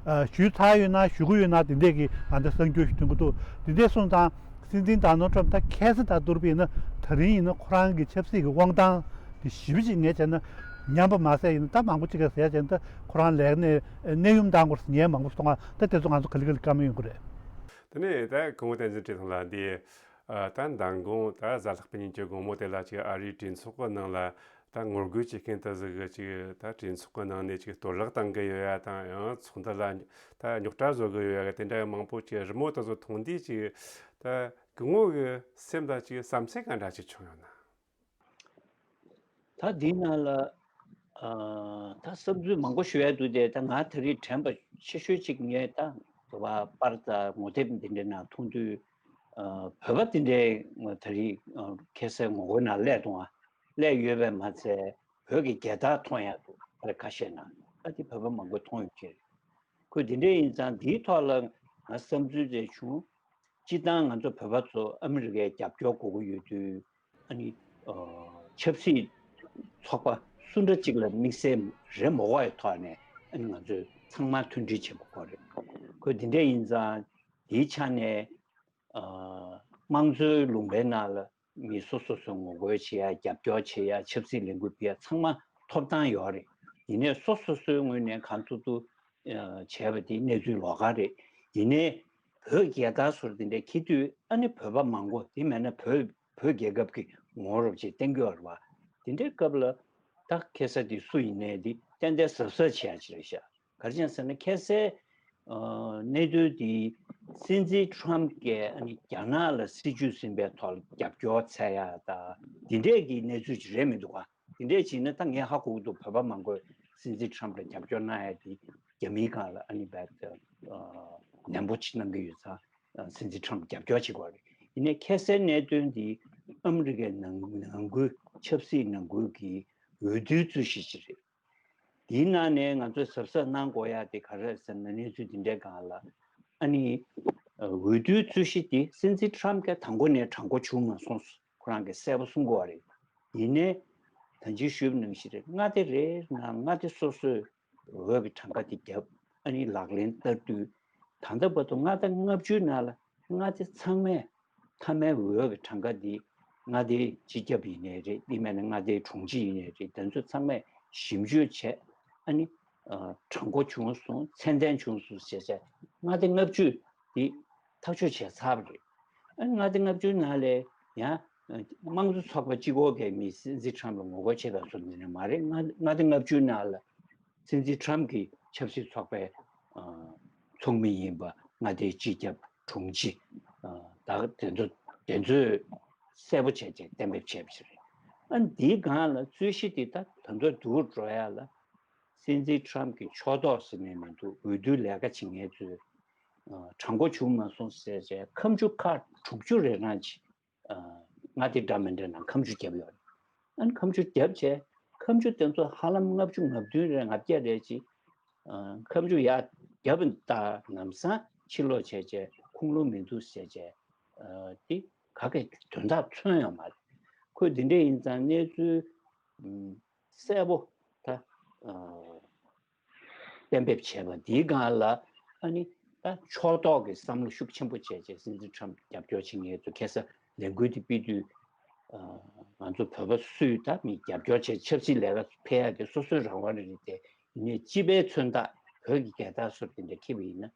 ཞུས་ཚར་ཡོད་ན་ཞུ་གི་ཡོད་ན་དེ་འདྲས་ཀྱི་ང་ཚོ་གསར་འགྱུར་ཞིག་ཐོན་གྱི་འདུག་དེ་འདྲས་སོང་ཙང་སྲིད་འཛིན་ཌོ་ནལ་ཊམ་ད་ཁ་སང་དང་བསྡུར་བ་ཡིན་ན་ད་རིང་ཡིན་ན་ཁོ་རང་གི་ཆབ་སྲིད་ཀྱི་དབང་ཐང་དེ་ཞེ་པོ་ཅིག་ངས་བྱས་ན་ཉམས་པ་མ་ཟད་ཡིན་ན་ད་མང་པོ་ཅིག་ག་ཟེར་ཡ་བྱས་ན་ད་ཁོ་རང་ལས་ཀ་ནས་གནས་དབྱུང་བཏང་དགོས་ཟེར་ཉན་མང་པོ་སོང་ང་ད་དེ་ཚོ་ང་ཚོ་ག་ལེ་ག་ལེ་བཀའ་མོལ་ཡོང་གི་རེད། དེ་ནས་ད་སྐུ་ངོ་བསྟན་འཛིན་བཀྲས་མཐོང་ལགས་འདི་ཨ་ད་མདང་དགོང་ད་གཟའ་ལྷག་པའི་ཉིན་གྱི་དགོང་མོ་དེ་ལ་ཅིག་ཨ་རིའི་གྲོས་ཚོགས་ཀྱི་ནང་ལ་ད་ངོ་རྒོལ་བྱེད་མཁན་དེ་ཟིག་གི་ཅིག་ད་གྲོས་ཚོགས་ཀྱི་ནང་ནས་ཅིག་གཏོར་བརླག་བཏང་གི་ཡོད་ཡ་དང་ཡང་ཚོགས་འདུ་ལ་ད་རྙོག་དྲ་བཟོ་གི་ཡོད་ཡ་གི་དེ་འདྲ་མང་པོ་ཅིག་རི་མོ་དེ་ཚོ་མཐོང་དུས་ཅིག་ད་སྐུ་ངོ་གི་སེམས་ལ་ཅིག་བསམ་ཚུལ་ག་འདྲ་ཅིག་བྱུང་ཡོད་ན། ད་འདི་ནང་ལ་ཨ་ད་བསམ་ཚུལ་མང་པོ་ཞུ་ཡ་འདུག་སྟེ། ད་ང་དེ་རིང་དྲན་པ་ཆེ་ཤོས་གཅིག་ངས་ད་དེ་བ་པར་དང་ངོ་དེབ་འདི་འདྲའི་ནང་མཐོང་དུས་ཨ་བོད་པ་འདི་འདྲའི་ད་རིང་ཨ་ཁ་སང་ངོ་རྒོལ་ནང་སླེབས་འདུག་ཨ་སླེབས་ཡོད་པས་མ་ཚད་བོད་ཀྱི་རྒྱལ་དར་མཐོང་ཡ་འདུག་ཨ་རི་ཁ་ཤས་ནང་ཨ་དེ་བོད་པ་མང་པོ་མཐོང་ཡོད་ཀྱི་རེད། ཁོས་འདི་འདྲ་ཡིན་ཙང་འདིའི་ཐོག་ལ་ང་བསམ་ཚུལ་རེ་བྱུང་། སྤྱིར་བཏང་ང་ཚོ་བོད་པ་ཚོ་ཨ་མི་རི་ཀའི་རྒྱབ་སྐྱོར་དགོས་ཀྱི་ཡོད་དུས་ཨ་ནི་ཨ་ཆབ་སྲིད་ཚོགས་པ་སུ་འདྲ་གཅིག་ལ་དམིགས་བསལ་རེད་མ་དགོས་པའི་ཐོག་ནས་ཨ་ནི་ང་ཚོས་ཚང་མ་མཐུན་སྒྲིལ་བྱེད་དགོས་ཀྱི་རེད། ཁོས་འདི་འདྲ་ཡིན་ཙང་འདིའི་ཆ་ནས་ཨ་དམངས་གཙོའི་ལུང་པའི་ནང་ལ་མི་སོ་སོ་སོས་ངོ་རྒོལ་བྱེད་ཡ། རྒྱབ་སྐྱོར་བྱེད་ཡ། ཆབ་སྲིད་ལས་འགུལ་སྤེལ་ཡ་ཚང་མ་ཐོབ་ཐང་ཡོད་རེད། ཡིན་ནའི་སོ་སོ་སོའི་ངོས་ནས་གང་ཐུབ་ཐུབ་ཨ་བྱས་པ་དེ་གནས་ཚུལ་ལོགས་ཀ་རེད། ཡིན་ནའི་བོད་རྒྱལ་དར་ཟེར་དེ་འདྲ་འཁྱེར་དུས་ཨ་ནི་བོད་པ་མང་པོ་དེ་མེད་ན་བོད་བོད་རྒྱལ་ཁབ་ཀྱི་ངོ་བོ་རོབ་ཅིག་བསྟན་གྱི་ཡོད་རེད་བ། དེ་འདྲའི་སྐབས་ལ་ད་ཁ་སང་དེ་སུ་ཡིན་ནའི་དེ་ཏན་ཏན་གཟབ་གཟབ་བྱེད་ཡ་ཅིག་རེད་ཤག་ག་རེ་བྱས་ཟེར་ན་ཁ་སང་ཨ་གནད་དོན་དེ་སྲིད་འཛིན་ཊམ་གྱིས་ཨ་ནི་རྒྱ་ནག་ལ་སྲིད་ཇུས་ཟིན་པའི་ཐོག་ལ་རྒྱབ་སྐྱོར་འཚོལ་ཡ་ད་དེ་འདྲས་ཀྱི་གནས་ཚུལ་ཅིག་རེད་མི་འདུག་ག་དེ་འདྲས་བྱས་ན་ད་ངས་ཧ་གོ་གི་འདུག་བོད་པ་མང་པོས་སྲིད་འཛིན་ཊམ་ལ་རྒྱབ་སྐྱོར་གནང་ཡ་དེ་རྒྱ་མིའི་སྒང་ལ་ཨ་ནི་རྦད་ཨ་ནན་པོ་ཅིག་གནང་གི་ཡོད་ཙང་། སྲིད་འཛིན་ཊམ་རྒྱབ་སྐྱོར་བྱེད་དགོས་རེད། ཡིན་ནའི་ཁ་སང་གནད་དོན་འདི་ཨ་མི་རི་ཀའི་ནང་ནང་ཁུལ་ཆབ་སྲིད་ནང་ཁུལ་གྱི་འོས་བསྡུའི་རྩོད་གཞི་ཅིག་རེད། དེའི་ནང་ནས་ང་ཚོས་གཟབ་གཟབ་གནང་དགོས་ཡ་དེ་ག་རེ་རེད་ཟེར་ན། གནས་ཚུལ་འདི་འདྲའི་སྒང་ལ་ཨ་ནི་འོས་བསྡུའི་རྩོད་གཞི་དེ་སྲིད་འཛིན་ཊམ་གྱིས་དང་པོ་ནས་དྲང་པོ་བྱུང་མ་སོང་། ཁོ་རང་གིས་གསལ་པོ་གསུང་དགོས་པ་རེད། ཡིན་ནའི་ད་ཅི་ཞུས་པ་ནང་བཞིན་རེད། མངའ་སྡེ་རེ་རེ་ནང་མངའ་སྡེ་སོ་སོས་འོས་པའི་གྲངས་ཀ་དེ་བརྒྱབ། ཨ་ནི་ལག་ལེན་བསྟར་དུས་ད་ལྟ་བར་དུ་མངའ་སྡེ་ལྔ་བཅུའི་ནང་ལ་མངའ་སྡེ་ཚང་མས་མཐའ་མའི་འོས་པའི་གྲངས་ཀ་འདི་ མངའ་སྡེའི་སྤྱི་ཁྱབ་ཡིན་ནའི་རེད། དེ་མིན་ན་མངའ་སྡེའི་དྲུང་ཆེ་ཡིན་ནའི་རེད། དེ་ཚོ་ཚང་མས་ཞིབ་འཇུག་བྱས། ཨ་ནི་ཨ་དྲང་པོ་བྱུང་སོང་། ཚད་ལྡན་བྱུང་སོང་ཟེར་བྱས་མངའ་སྡེ་ལྔ་བཅུ་དེ་ཐག་གཅོད་བྱས་ཚར་བ་རེད། ཨ་ནི་མངའ་སྡེ་ལྔ་བཅུའི་ནང་ལས་ཡང་དམངས་གཙོ་ཚོགས་པ་གཅིག་པོ་གིས་མི་སྲིད་འཛིན་ཁྲམ་ལ་ངོ་རྒོལ་བྱས་པ་སོགས་འདི་ནས་མ་རེད། མངའ་མངའ་སྡེ་ལྔ་བཅུའི་ནང་ལ་སྲིད་འཛིན་ཁྲམ་གྱི་ཆབ་སྲིད་ཚོགས་པའི་ཨ་ཚོགས་མི་ཡིན་པ། མངའ་སྡེའི་སྤྱི་ཁྱབ། དྲུང་ཆེ། ཨ་ད་དེ་ཚོ་དེ་ཚོས་གསལ་པོ་བྱས་བྱས་གཏན་འབེབས་བྱས་པ་ཞིག་རེད། ཨ་འདིའི་སྒང་ལ་རྩོད་གཞི་འདི་ད་ད་མདོར་བསྡུ་འགྲོ་ཡ་ལ། སྲིད་འཛིན་ཁྲམ་གྱི་ཕྱོགས་གཏོགས་ཟེར་ནས་མི་འདུག་འོས་བསྡུ་ལས་ཀ་བྱེད་མཁན་ཚོས་ཨ་དྲང་པོ་བྱུང་མ་སོང་ཟེར་བྱས་ཁ་མཆུ་ཁག་དྲུག་ཅུ་རེ་གྲངས་ཅིག་ཨ་མངའ་སྡེ་འདྲ་མི་འདྲ་ནང་ཁ་མཆུ་བརྒྱབ་ཡོད་རེད། ཨ་ནི་ཁ་མཆུ་བརྒྱབ་བྱས་ཁ་མཆུ་དེ་ཚོ་ཧ་ལམ་ལྔ་བཅུ་ང་བདུན་རེ་ལྔ་བརྒྱ་རེ་ཅིག་ཨ་ཁ་མཆུ་ཡར་བརྒྱབ་ད་ལམ་སང་ཕྱིར་ལོག་བྱས་བྱས་ཁུངས་ལུང་མི་འདུག་ཟེར་བྱས། ཨ་དེ་ག་གེ་དོན་དག་མཚོན་ཡོད་མ་རེད། ཁོས་འདི་འདྲ་ཡིན་ཙང་གནས་ཚུལ་ཨམ་གསལ་པོ་ད་ཨ་གཏན་འབེབས་བྱས་པ་འདིའི་སྒང་ལ། ཨ་ནི་ད་ཕྱོགས་གཏོགས་ཀྱི་བསམ་བློ་ཤུགས་ཆེན་པོ་བྱས་བྱས་སྲིད་འཛིན་ཁྲམ་རྒྱབ་སྐྱོར་བྱེད་མཁན་ཚོ་ཁ་སང་ལས་འགུལ་དེ་སྤེལ་དུས། ཨ་ང་ཚོ་བོད་པ་སུས་ད་མི་རྒྱབ་སྐྱོར་བྱས་ཆབ་སྲིད་ལས་ཀ་ཕེབས་ཡག་གི་སོ་སོའི་རང་དབང་རེ་རེ་དེ་ཡིན་ནའི་སྤྱི་པའི་མཚོན་རྟགས་བོད་ཀྱི་རྒྱལ་དར་སོགས་དེ་འདྲ་འཁྱེར་བ་ཡིན་ན།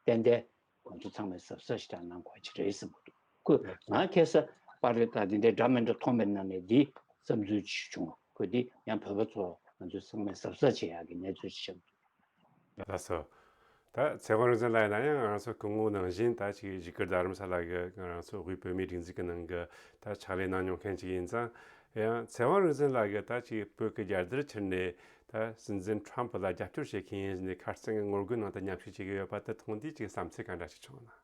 ཏན་ཏན་ང་ཚོ་ཚང་མས་གཟབ་གཟབ་ཞེ་དྲག་གནང་དགོས་ཀྱི་རེད་བསམ་གྱི་འདུག་ཁོས་ང་ཁ་སང་པར་རེད་ད་འདི་འདྲའི་འདྲ་མི་འདྲ་མཐོང་བའི་ནང་ནས་འདི་བསམ་ཚུལ་ཅིག་བྱུང་། ཁོས་འདི་ཡང་བོད་པ་ཚོ་ང་ཚོ་ཚང་མས་གཟབ་གཟབ་བྱེད་ཡག་གི་གནས་ཚུལ་ཞིག་ཆགས་འདུག་ལགས་སོ། ད་ཚེ་དབང་རིག་འཛིན་ལགས་ཡིན་ན་ཡང་ང་རང་ཚོ་སྐུ་ངོ་ནང་བཞིན་ད་ཅིག་བཞུགས་སྒར་རྡ་རམ་ས་ལ་གི་ང་རང་ཚོ་དབུས་བོད་མིའི་སྒྲིག་འཛུགས་ཀྱི་ནང་གི་ད་ཕྱག་ལས་གནང་མྱོང་མཁན་ཅིག་ཡིན་ཙང་། ཡང་ཚེ་དབང་རིག་འཛིན་ལགས་ཀྱིས་ད་ཅིག་བོད་ཀྱི་རྒྱལ་དར་འཕྱར་ནས་ད་སྲིད་འཛིན་ཁྲམ་ཕུ་ལ་རྒྱབ་སྐྱོར་བྱེད་མཁན་ཡིན་ཟེར་ནས་ཁ་རྩང་གི་ངོ་རྒོལ་ནང་དུ་མཉམ་ཞུགས་བྱེད་ཀྱི་ཡོད་པ་དེ་མཐོང་དུས་ཅིག་བསམ་ཚུལ་ག་འདྲ་ཞིག་བྱུང་ན།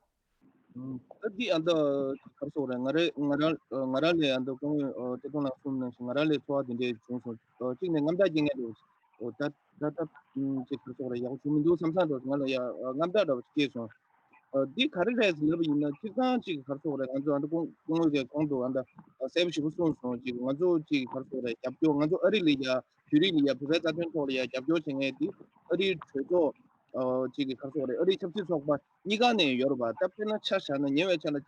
ད་འདི་ཨ་ད་ག་རེ་ཟེར་དགོས་རེད། ང་རེ་ང་རང་ང་རང་ལས་ཨ་ད་སྐུ་ངོ་ཚེ་དབང་ལགས་གསུངས་ནང་བཞིན་ང་རང་ལས་ཚོར་བ་འདི་འདྲས་བྱུང་སོང་། གཅིག་ནས་རྔམ་སྐྲག་སྐྱེ་མཁན་འདུག་ད་ད་ད་ཅིག་ག་རེ་ཟེར་དགོས་རེད། ཡག་པོ་བྱུང་མི་འདུག་བསམ་བསམ་འདྲ་ང་ལ་ཡ་རྔམ་སྐྲག་འདྲ་བོ་ཞིག་སྐྱེས་སོང་། འདི་ག་རེ་རེད་ཟེར་ལབ་པ་ཡིན་ན་སྤྱིར་བཏང་ཅིག་ག་རེ་ཟེར་དགོས་རེད། ང་ཚོ་ཨ་ད་སྐུ་སྐུ་ངོ་གིས་གོང་དུ་ཨ་ད་གསལ་པོ་ཞེ་པོ་གསུངས་སོང་། ཅིག་ང་ཚོ་ཅིག་ག་རེ་ཟེར་དགོས་རེད། རྒྱབ་སྐྱོར་ང་ཚོ་ཨ་རི་ལ་ཡ་བོད་པའི་རྩ་དོན་ཐོག་ལ་ཡ་རྒྱབ་སྐྱོར་བྱེད་མཁན་འདི་ཨ་རིའི་གྲོས་ཚོགས་ཅིག་གི་ག་རེ་ཟེར་དགོས་རེད། ཨ་རིའི་ཆབ་སྲིད་ཚོགས་པ་གཉིས་ཀ་ནས་ཡོད་རེད་པ། ད་དཔེར་ན་ཆ་བཞག་ན་ཉེ་བའི་ཆར་ལ་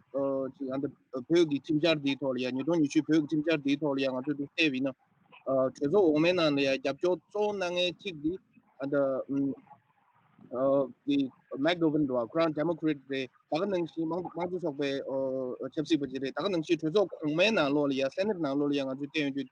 ཅིག་ཨ་ད་བོད་ཀྱི་ཁྲིམས་འཆར་འདིའི་ཐོག་ལ་ཡ་ཉིས་སྟོང་ཉི་ཤུ་བོད་ཀྱི་ཁྲིམས་འཆར་འདིའི་ཐོག་ལ་ཡ་ང་ཚོས་འདི་བལྟས་པ་ཡིན་ན། གྲོས་ཚོགས་འོག་མའི་ནང་ལ་ཡ་རྒྱབ་སྐྱོར་གཙོ་བོ་གནང་མཁན་གཅིག་འདི་ཨ་ད་ཨ་གི་མེག་གོ་ཝན་རེད་པ། ཁོ་རང་ཌེ་མོ་ཀེ་རེ་ཊི་རེད། ད་ག་ནང་བཞིན་དམངས་དམངས་གཙོ་ཚོགས་པའི་ཨ་ཆབ་སྲིད་པ་ཅིག་རེད། ད་ག་ནང་བཞིན་གྲོས་ཚོགས་གོང་མའི་ནང་ལོགས་ལ་ཡ་སེ་ནེ་ཊི་ནང་ལོགས་ལ་ཡ་ང་ཚོས་བལྟས་ཡོང་དུས་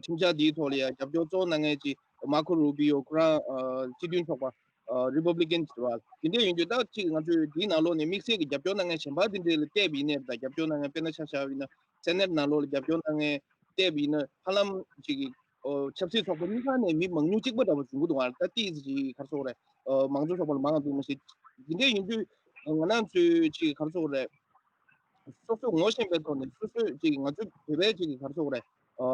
ཁྲིམས་འཆར་འདིའི་ཐོག་ལ་ཡ་རྒྱབ་སྐྱོར་གཙོ་བོ་གནང་མཁན་ཅིག་མར་ཁོ་རུ་བི་ཡོ། ཁོ་རང་ཨ་སྤྱི་མཐུན་ཚོགས་པ། ཨ་རི་པབ་ལི་ཀན་ཟེར་བ་དེ་འདྲས་ཡིན་དུས་ད་ཅིག་ང་ཚོས་འདིའི་ནང་ལོགས་ནས་དམིགས་བསལ་གྱི་རྒྱབ་སྐྱོར་གནང་མཁན་གཞན་པ་དེ་འདྲས་ལ་བལྟས་པ་ཡིན་ནའི་ད་རྒྱབ་སྐྱོར་གནང་མཁན་དཔེར་ན་ཆ་བཞག་པ་ཡིན་ན་སེ་ནེ་ཊི་ནང་ལོགས་ལ་རྒྱབ་སྐྱོར་གནང་མཁན་བལྟས་པ་ཡིན་ན་ཧ་ལམ་ཅིག་གི་ཨོ་ཆབ་སྲིད་ཚོགས་པ་གཉིས་ཀ་ནས་མི་མང་ཉུང་གཅིག་པ་འདྲ་པོ་བྱུང་གི་འདུག་ཨ་ད་ཏིས་ཅིག་ག་རེ་ཟེར་དགོས་རེད། ཨོ་མང་གཙོ་ཚོགས་པ་ལ་མང་འདུག་མ་གཞི་དེ་འདྲས་ཡིན་དུས་ང་རང་ཚོའི་ཅིག་ག་རེ་ཟེར་དགོས་རེད། སོ་སོས་ངོ་ཤེས་པའི་ཐོག་ནས་སོ་སོས་ཅིག་ང་ཚོ་བོད་པའི་ཅིག་ག་རེ་ཟེར་དགོས་རེད། ཨ་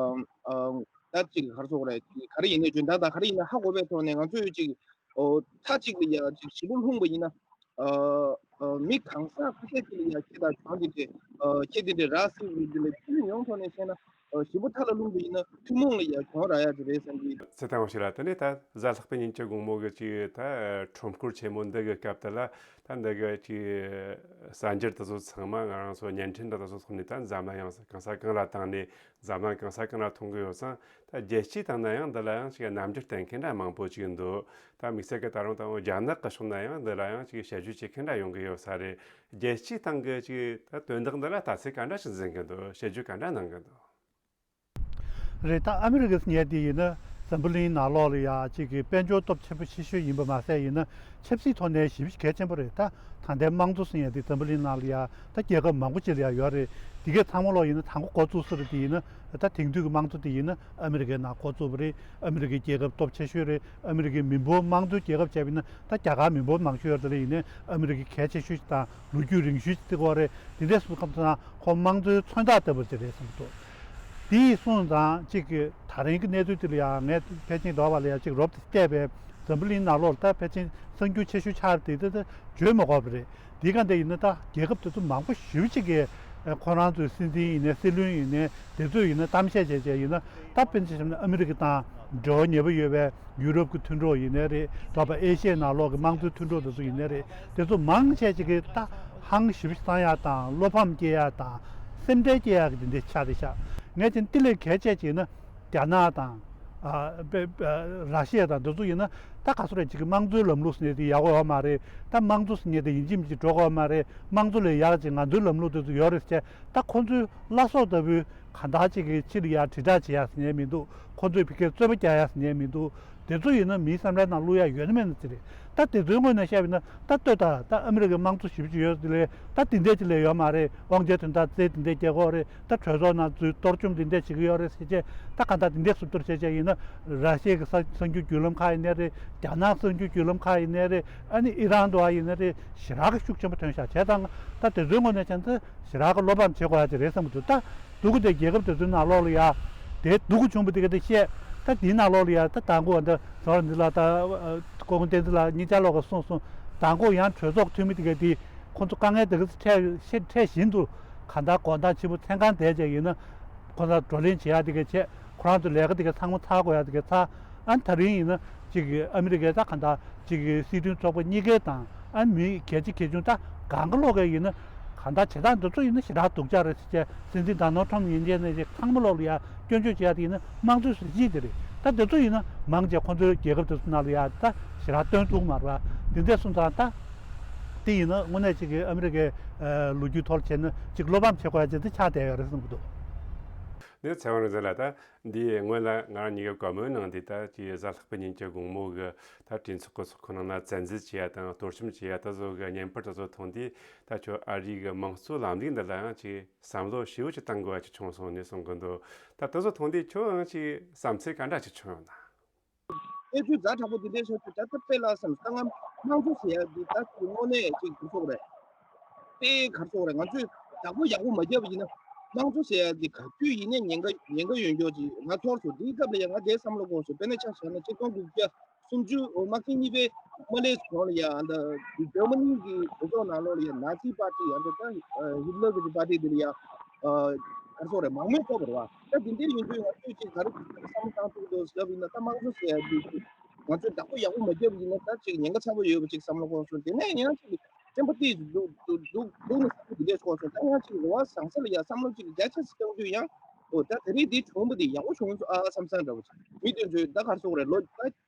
ཨ་ད་ཅིག་ག་རེ་ཟེར་དགོས་རེད། ག་རེ་ཡིན་ནའི་འཇོན་ཐང་དང་ག་རེ་ཡིན་ན་ཧ་གོ་བའི་ཐོག་ནས་ང་ཚོས་ཅིག་ཨོ་མཐའ་གཅིག་ལ་ཡ་ཅིག་ཞེ་པོ་ལྷུང་བ་ཡིན་ན། ཨ་ཨ་མི་གང་ཟག་ཁ་ཤས་ཅིག་ལ་ཡ་ཁྱེད་དང་གྱོང་འདི་འདྲས་ཨ་ཁྱེད་འདི་འདྲས་རག་སྲིད་འདི་ལ་ཁྱོན་ཡོངས་ཐོག་ནས་བཤད་ན་ཨ་ཞེ་པོ་མཐའ་ལ་ལྷུང་བ་ཡིན་ན་ཐུན་མོང་ལ་ཡ་གྱོང་རག་ཡ་ཅིག་རེད་བསམ་གྱི། ཚེ་དང་པོ་ཞིག་ལ་དེ་ནས་ད་གཟའ་ལྷག་པའི་ཉིན་གྱི་དགོང་མོ་གི་ཅིག་ད་ཁྲོམ་སྐོར་ཆེན་མོ་འདི་གི་སྐབས་དེ་ལ་ད་འདི་གི་ཅིག་གསར་འགྱུར་དེ་ཚོ་ཚང་མ་ང་རང་ཚོ་བརྙན་འཕྲིན་འདི་དེ་ཚོ་ཐོག་ནས་ད་འཛམ་གླིང་ཡང་གང་ས་གང་ལ་བཏང་ནས་འཛམ་གླིང་གང་ས་གང་ལ་མཐོང་གི་ཡོད་ཙང་། ད་རྒྱལ་སྤྱིའི་སྟེང་ན་ཡང་འདི་ལ་ཡང་ཅིག་རྣམ་འགྱུར་བསྟན་མཁན་འདྲ་མང་པོ་ཅིག་འདུག་ད་དམིགས་བསལ་གྱི་ད་རུང་ད་རུང་རྒྱ་ནག་གི་ཕྱོགས་ན་ཡང་འདི་ལ་ཡང་ཅིག་དཔྱད་བརྗོད་བྱེད་མཁན་འདྲ་ཡོང་གི་ཡོད་ས་རེད། རྒྱལ་སྤྱིའི་སྟེང་གི་ཅིག་ད་དོན་དག་འདི་ལ་ལྟ་ཚུལ་ག་འདྲ་ཞིག་འཛིན་གི་འདུག་དཔྱད་བརྗོད་ག་འདྲ་གནང་གི་འདུག་རེད། ད་ཨ་མི་རི་ཀའི་ཉེ་དེ་ཡིན་ན་འཛམ་བུ་གླིང་ནང་ལོགས་ལ་ཡ་གཅིག་གི་དཔལ་འབྱོར་སྟོབས་ཆེན་པོ་ཆེ་ཤོས་ཡིན་པ་མ་ཟད་ཡིན་ན་ཆབ་སྲིད་ཐོག་ནས་ཞེ་པོ་གལ་ཆེན་པོ་རེད། ད་ད་ལྟའི་དམངས་གཙོ་ཟེར་ཡ་དེ་འཛམ་བུ་གླིང་ནང་ལ་ཡ་ད་རྒྱལ་ཁབ་མང་པོ་ཅིག་ལ་ཡ་ཡོད་རེད། དེ་གའི་ཚང་མ་ལོག་ཡིན་ན་དང་པོ་འགོ་བཙུགས་ས་རེད། དེ་ཡིན་ན་ད་དེང་དུས་ཀྱི་དམངས་གཙོ་དེ་ཡིན་ན་ཨ་མི་རི་ཀའི་ནང་འགོ་བཙུགས་པ་རེད། ཨ་མི་རི་ཀའི་རྒྱལ་ཁབ་སྟོབས་ཆེ་ཤོས་རེད། ཨ་མི་རི་ཀའི་མི་འབོར་དམངས་གཙོའི་རྒྱལ་ཁབ་བྱས་པ་ཡིན་ན་ད་རྒྱ་གར་མི་འབོར་མང་ཤོས་ཡོད་རེད། དེ་ལ་ཡིན་ན་ཨ་མི་རི་ཀའི་གལ་ཆེ་ཤོས་ཤིག་དང་ལོ་རྒྱུས་རིང་ཤོས་ཤིག་བརྩི་གི་ཡོད་རེད། དེ་འདྲས་སོང་ཙང་ཁོ་དམངས་གཙོའི་མཚོན་རྟགས་ལྟ་བུ་ཅིག་རེད་བསམ་གྱི་འདུག་དེ་སོང་ཙང་གཅིག་གི་ད་རིང་གི་གནས་ཚུལ་དེ་ལ་ཡང་ངས་ཕལ་ཆེར་འདོད་པ་ལ་ཡང་གཅིག་རོབ་ཏུ་བལྟས་པས་འཛམ་བུ་གླིང་ནང་ལོགས་ལ་ད་ཕལ་ཆེར་གསར་འགྱུར་ཆེ་ཤོས་ཆགས་དེ་ད་ད་བརྗོད་མི་དགོས་པ་རེད། དེ་ག་འདྲ་ཡིན་ན་ད་རྒྱལ་ཁབ་དེ་ཚོ་མང་པོ་ཞེ་པོ་ཅིག་གིས་ཁོ་རང་ཚོའི་སྲིད་འཛིན་ཡིན་ནའི་སྲིད་བློན་ཡིན་ནའི་དེ་ཚོས་ཡིན་ན་གཏམ་བཤད་བྱས་བྱས་ཡིན་ན་ད་དཔེར་ན་ཆ་བཞག་ན་ཨ་མི་རི་ཀ་དང་འབྲེལ་བ་ཉེ་པོ་ཡོད་པའི་ཡུ་རོབ་ཀྱི་མཐུན་གྲོགས་ཡིན་ནའི་རེད། འདྲ་པ་ཨེ་ཤི་ཡའི་ནང་ལོགས་ཀྱི་དམངས་གཙོའི་མཐུན་གྲོགས་དེ་ཚོ་ཡིན་ནའི་རེད། དེ་ཚོ་མང་ཆེ་ཅིག་གིས་ད་ཧང་ཞེ་པོ་ཅིག་བཏང་ཡག་དང་བློ་ཕམ་སྐྱེ་ཡག་དང་ རྟེན་འབྲེལ་སྐྱེལ་ཡག་གི་འདི་འདྲའི་ཆ་དེ་ཤག་ངས་ཅིག་འདི་ལས་གལ་ཆེ་ཅིག་ན་རྒྱ་ནག་དང་ཨ་པེ་པེ་ར་ཤི་ཡ་དང་འདི་ཚོ་ཡིན་ན་ད་ག་ཚོད་རེད་ཅིག་གི་དམངས་གཙོའི་ལམ་ལུགས་ཟེར་ནས་དེ་ཡག་པོ་ཡོད་མ་རེད། ད་དམངས་གཙོ་ཟེར་ནས་དེ་ཡིན་གཅིག་མིན་གཅིག་འགྲོ་དགོས་ཡོད་མ་རེད། དམངས་གཙོ་ལས་ཡག་ཅིག་ང་ཚོའི་ལམ་ལུགས་དེ་ཚོ་ཡོད་རེད་ཟེར་བྱས་ད་ཁོ་ཚོའི་བླ་སྲོག་ལྟ་བུའི་གང་ལྟར་ཅིག་གི་ཕྱི་ལ་ཡ་དྲིལ་བསྒྲགས་བྱེད་ཡག་ཟེར་ནས་མི་འདུག་ཁོ་ཚོས་ཕ་གིར་རྩོད་པ་རྒྱག་ཡག་ཟེར་ནས་མི་འདུག་དེ་ཚོ་ཡིན་ན་མིའི་བསམ་བློའི་ནང་བླུག་ཡག་ཡོད་ན་མེད་ན་ཅི་རེད། ད་དེ་ཚོའི་ངོས་ནས་བཤད་པ་ཡིན་ན་ད་ལྟོས་དང་ད་ཨ་མི་རི་ཀའི་དམངས་གཙོ་ཞེ་པོ་ཅིག་ཡོད་དེ་ལས་ད་དེ་འདྲས་ཅིག་ལས་ཡོད་མ་རེད། དབང་ཆའི་དོན་དག་རྩེད་དེ་འདྲས་རྒྱག་གི་ཡོད་རེད། ད་གྲོས་ཚོགས་ནང་འཛུལ་གཏོར་བཅོམ་དེ་འདྲས་བྱེད་ཀྱི་ཡོད་རེད་ཟེར་བྱས་ད་གང་ལྟར་དེ་འདྲས་སུ་གཏོར་བྱས་བྱས་ཡིན་ན་ར་ཤི་ཡའི་གི་གསར་གསར་འགྱུར་བརྒྱུད་ལམ་ཁག་ཡིན་ནའི་རེད། རྒྱ་ནག་གསར་འགྱུར་བརྒྱུད་ལམ་ཁག་ཡིན་ནའི་རེད། ཨ་ནི་ཨི་རན་དུ་ཨ་ཡིན་ནའི་རེད། ཞེ་དྲག་གི་ཤུགས་ཆེན་པོ་ཐོན་ཤག་བྱས་ཙང་ད་དེ་ཚོའི་ངོས་ནས་བྱས་ན་ད་ཞེ་དྲག་གི་བློ་ཕམ་བྱེད་དགོས་ཡ་ཅིག་རེད་བསམ་གྱི་འདུག་ད་སྡུག་གི་དེ་རྒྱལ་ཁབ་དེ་ཚོའི་ནང་ལོགས་ལ་ཡ་དེ་སྡུག་གི་བྱུང་བ་དེ་ག་དེ་བཤད། ད་དེའི་ནང་ལོགས་ལ་ཡ་ད་དང་པོ་ད་ཟོར་འདི་ལ་ད་ཨ་ཀོང་བསྟན་འཛིན་ལགས་གཉིས་ཆ་ལོག་གི་གསུངས་སོང་། དང་པོ་ཡང་གྲོས་ཚོགས་འཐུས་མི་དེ་ག་དེ་ཁོང་ཚོ་དཀའ་ངལ་དེ་ག་འཕྲད་ཤེས་འཕྲད་བཞིན་དུ་གང་ལྟར་དགོང་དག་ཕྱི་པོ་མཚན་གང་བསྡད་བྱས་ཡིན་ན་ཁོ་ཚོ་བགྲོ་གླེང་བྱེད་ཡ་དེ་ག་བྱས། ཁོ་རང་ཚོ་ལས་ཀ་དེ་ག་ཚང་མ་ཚར་དགོས་ཡ་དེ་ག་ཚར། ཨ་ནི་ད་རིང་ཡིན་ན་ཅིག་གི་ཨ་མི་རི་ཀའི་ད་གང་ལྟར་ཅིག་གི་སྲིད་དོན་ཚོགས་པ་གཉིས་ཀའི་དང་ཨ་ནི་མི་གལ་ཆེ་གལ་ཆུང་ད་གང་ག་ལོག་གི་ཡིན་ན་གང་ལྟར་བྱེད་སྟངས་འདི་ཚོ་ཡིན་ན་ཞེ་དྲག་སྡུག་ཅག་རེད་ཟེར་བྱས་སྲིད་འཛིན་ཌོ་ནལ་ཊམ་ཡིན་གྱི་ནས་ཅིག་ཚང་མ་ལོག་ལ་ཡ་སྐྱོན་བརྗོད་བྱེད་ཡ་དེ་ཡིན་ན་དམངས་གཙོའི་སྲིད་བྱུས་དེ་རེད། ད་འདི་ཚོ་ཡིན་ན་མང་ཆེ་ཁོང་ཚོའི་རྒྱལ་ཁབ་དེ་ཚོ་ནང་ལ་ཡ་ད་ཞེ་དྲག་སྟོན་ཐུབ་མ་རེད་པ། འདི་འདྲས་སོང་ཙང་ད་དེ་ཡིན་ན་དངོས་གནས་ཅིག་གི་ཨ་མི་རི་ཀའི་ལོ་རྒྱུས་ཐོག་ལ་བྱས་ན་ཅིག་བློ་ཕམ་བྱེད་དགོས་ཡ་ཅིག་འདི་ཆགས་བསྡད་ཡོད་རེད་བསམ་གྱི་འདུག་ནས་ཚེ་དབང་རིག་འཛིན་ལགས། ད་འདིའི་སྔོན་ལ་ང་རང་གཉིས་ཀྱི་བཀའ་མོལ་ནང་འདི་ལྟར་གྱི་གཟའ་ལྷག་པའི་ཉིན་གྱི་དགོང་མོ་གི་ད་གྲོས་ཚོགས་ཀྱི་ཚོགས་ཁང་ནང་ན་བཙན་འཛུལ་བྱས་ཡ་དང་གཏོར་བཅོམ་བྱས་ཡ་ད་བཟོ་གི་བརྙན་པར་ད་བཟོ་མཐོང་དུས་ད་ཁྱོད་ཨ་རིའི་གི་དམངས་གཙོའི་ལམ་ལུགས་འདི་ལ་ཡང་ཅིག་བསམ་བློ་ཞེ་པོ་ཅིག་བཏང་དགོས་ཡ་ཅིག་བྱུང་སོང་ནས་གསུང་གི་འདུག་ད་ད་བཟོ་མཐོང་དུས་ཁྱོད་ཡང་ཅིག་བསམ་ཚུལ་ག་འདྲ་ཅིག་བྱུང་ཡོད་ན། གནས་ཚུལ་ཛ་དྲག་པོ་འདི་འདྲའི་ཤོད་དུས་ད་ལྟ་དཔེ་ལ་བསམ་ད་ང་དམངས་གཙོ་ཟེར་ཡ་འདི་ད་དངོས་གནས་ཅིག་ག་རེ་ཟེར་དགོས་རེད། དཔེ་ག་རེ་ཟེར་དགོས་རེད། ང་ཚོས་བདག་པོ་ཡག་པོ་མ་བརྒྱབ་པ་ཡིན་ན་དམངས་གཙོ་ཟེར་ཡ་འདི་ག་དུས་ཡིན་ནའི་ཉེན་ཁ་ཉེན་ཁ་ཡོད་མཁན་ཅིག་ང་ཚོར་སོང་། འདིའི་སྐབས་ལ་ཡ་ང་འདིའི་བསམ་བློ་འཁོར་སོང་། དཔེར་ན་ཆ་བཞག་ན་ཆིག་སྟོང་དགུ་བརྒྱ་སུམ་ཅུ་དམག་ཆེན་གཉིས་པའི་དམག་ལས་གོང་ལ་ཡ་ཨ་ད་འཇར་མ་ནི་གི་གྲོས་ཚོགས་ནང་ལོགས་ལ་ཡ་ནཱ་ཛི་པར་ཊི་ཡ་ད་ད་ཧི་ཊ་ལར་གི་པར་ཊི་འདི་ལ་ཡ་ག་རེ་ཟེར་དགོས་རེད། མང་མོས་ཐོབ་པ་རེད་བ། ད་འདི་འདྲའི་ཡིན་དུས་ང་ཚོས་ཅིག་ག་རེ་བསམ་བློ་བཏང་ཐུབ་འདུག་ཟེར་བ་ཡིན་ན་ད་དམངས་གཙོ་ཟེར་ཡ་འདི་ང་ཚོས་བདག་པོ་ཡག་པོ་མ་བརྒྱབ་པ་ཡིན་ན་ད་ཅིག་ཉེན་ཁ་ཚ་པོ་ཡོད་པ་ཅིག་བསམ་བློ་འཁོར་སོང་། དེ་ནས་ཡང་ཅིག་སེམས་པ་ཏོག་ཙམ་སྡུག་སྡུག་སྡུག་སྡུག་ནས་བསམ་བློ་འདི་འདྲས་འཁོར་སོང་། ད་ཡང་ཅིག་རེ་བ་བཟང་ས་ལ་ཡ་བསམ་བློ་ཅིག་རྒྱ་ཆེ་ཙམ་བཏང་དུས་ཡང་འོ་ད་དེ་རིང་འདི་བྱུང་བ་འདི་ཡག་པོ་བྱུང་སོང་ཨ་བསམ་བསམ་འདྲ་བོ་ཅིག་མི་དེ་ཚོས་ད་ག་རེ་ཟེར་དགོས་རེད། ལོ་ད་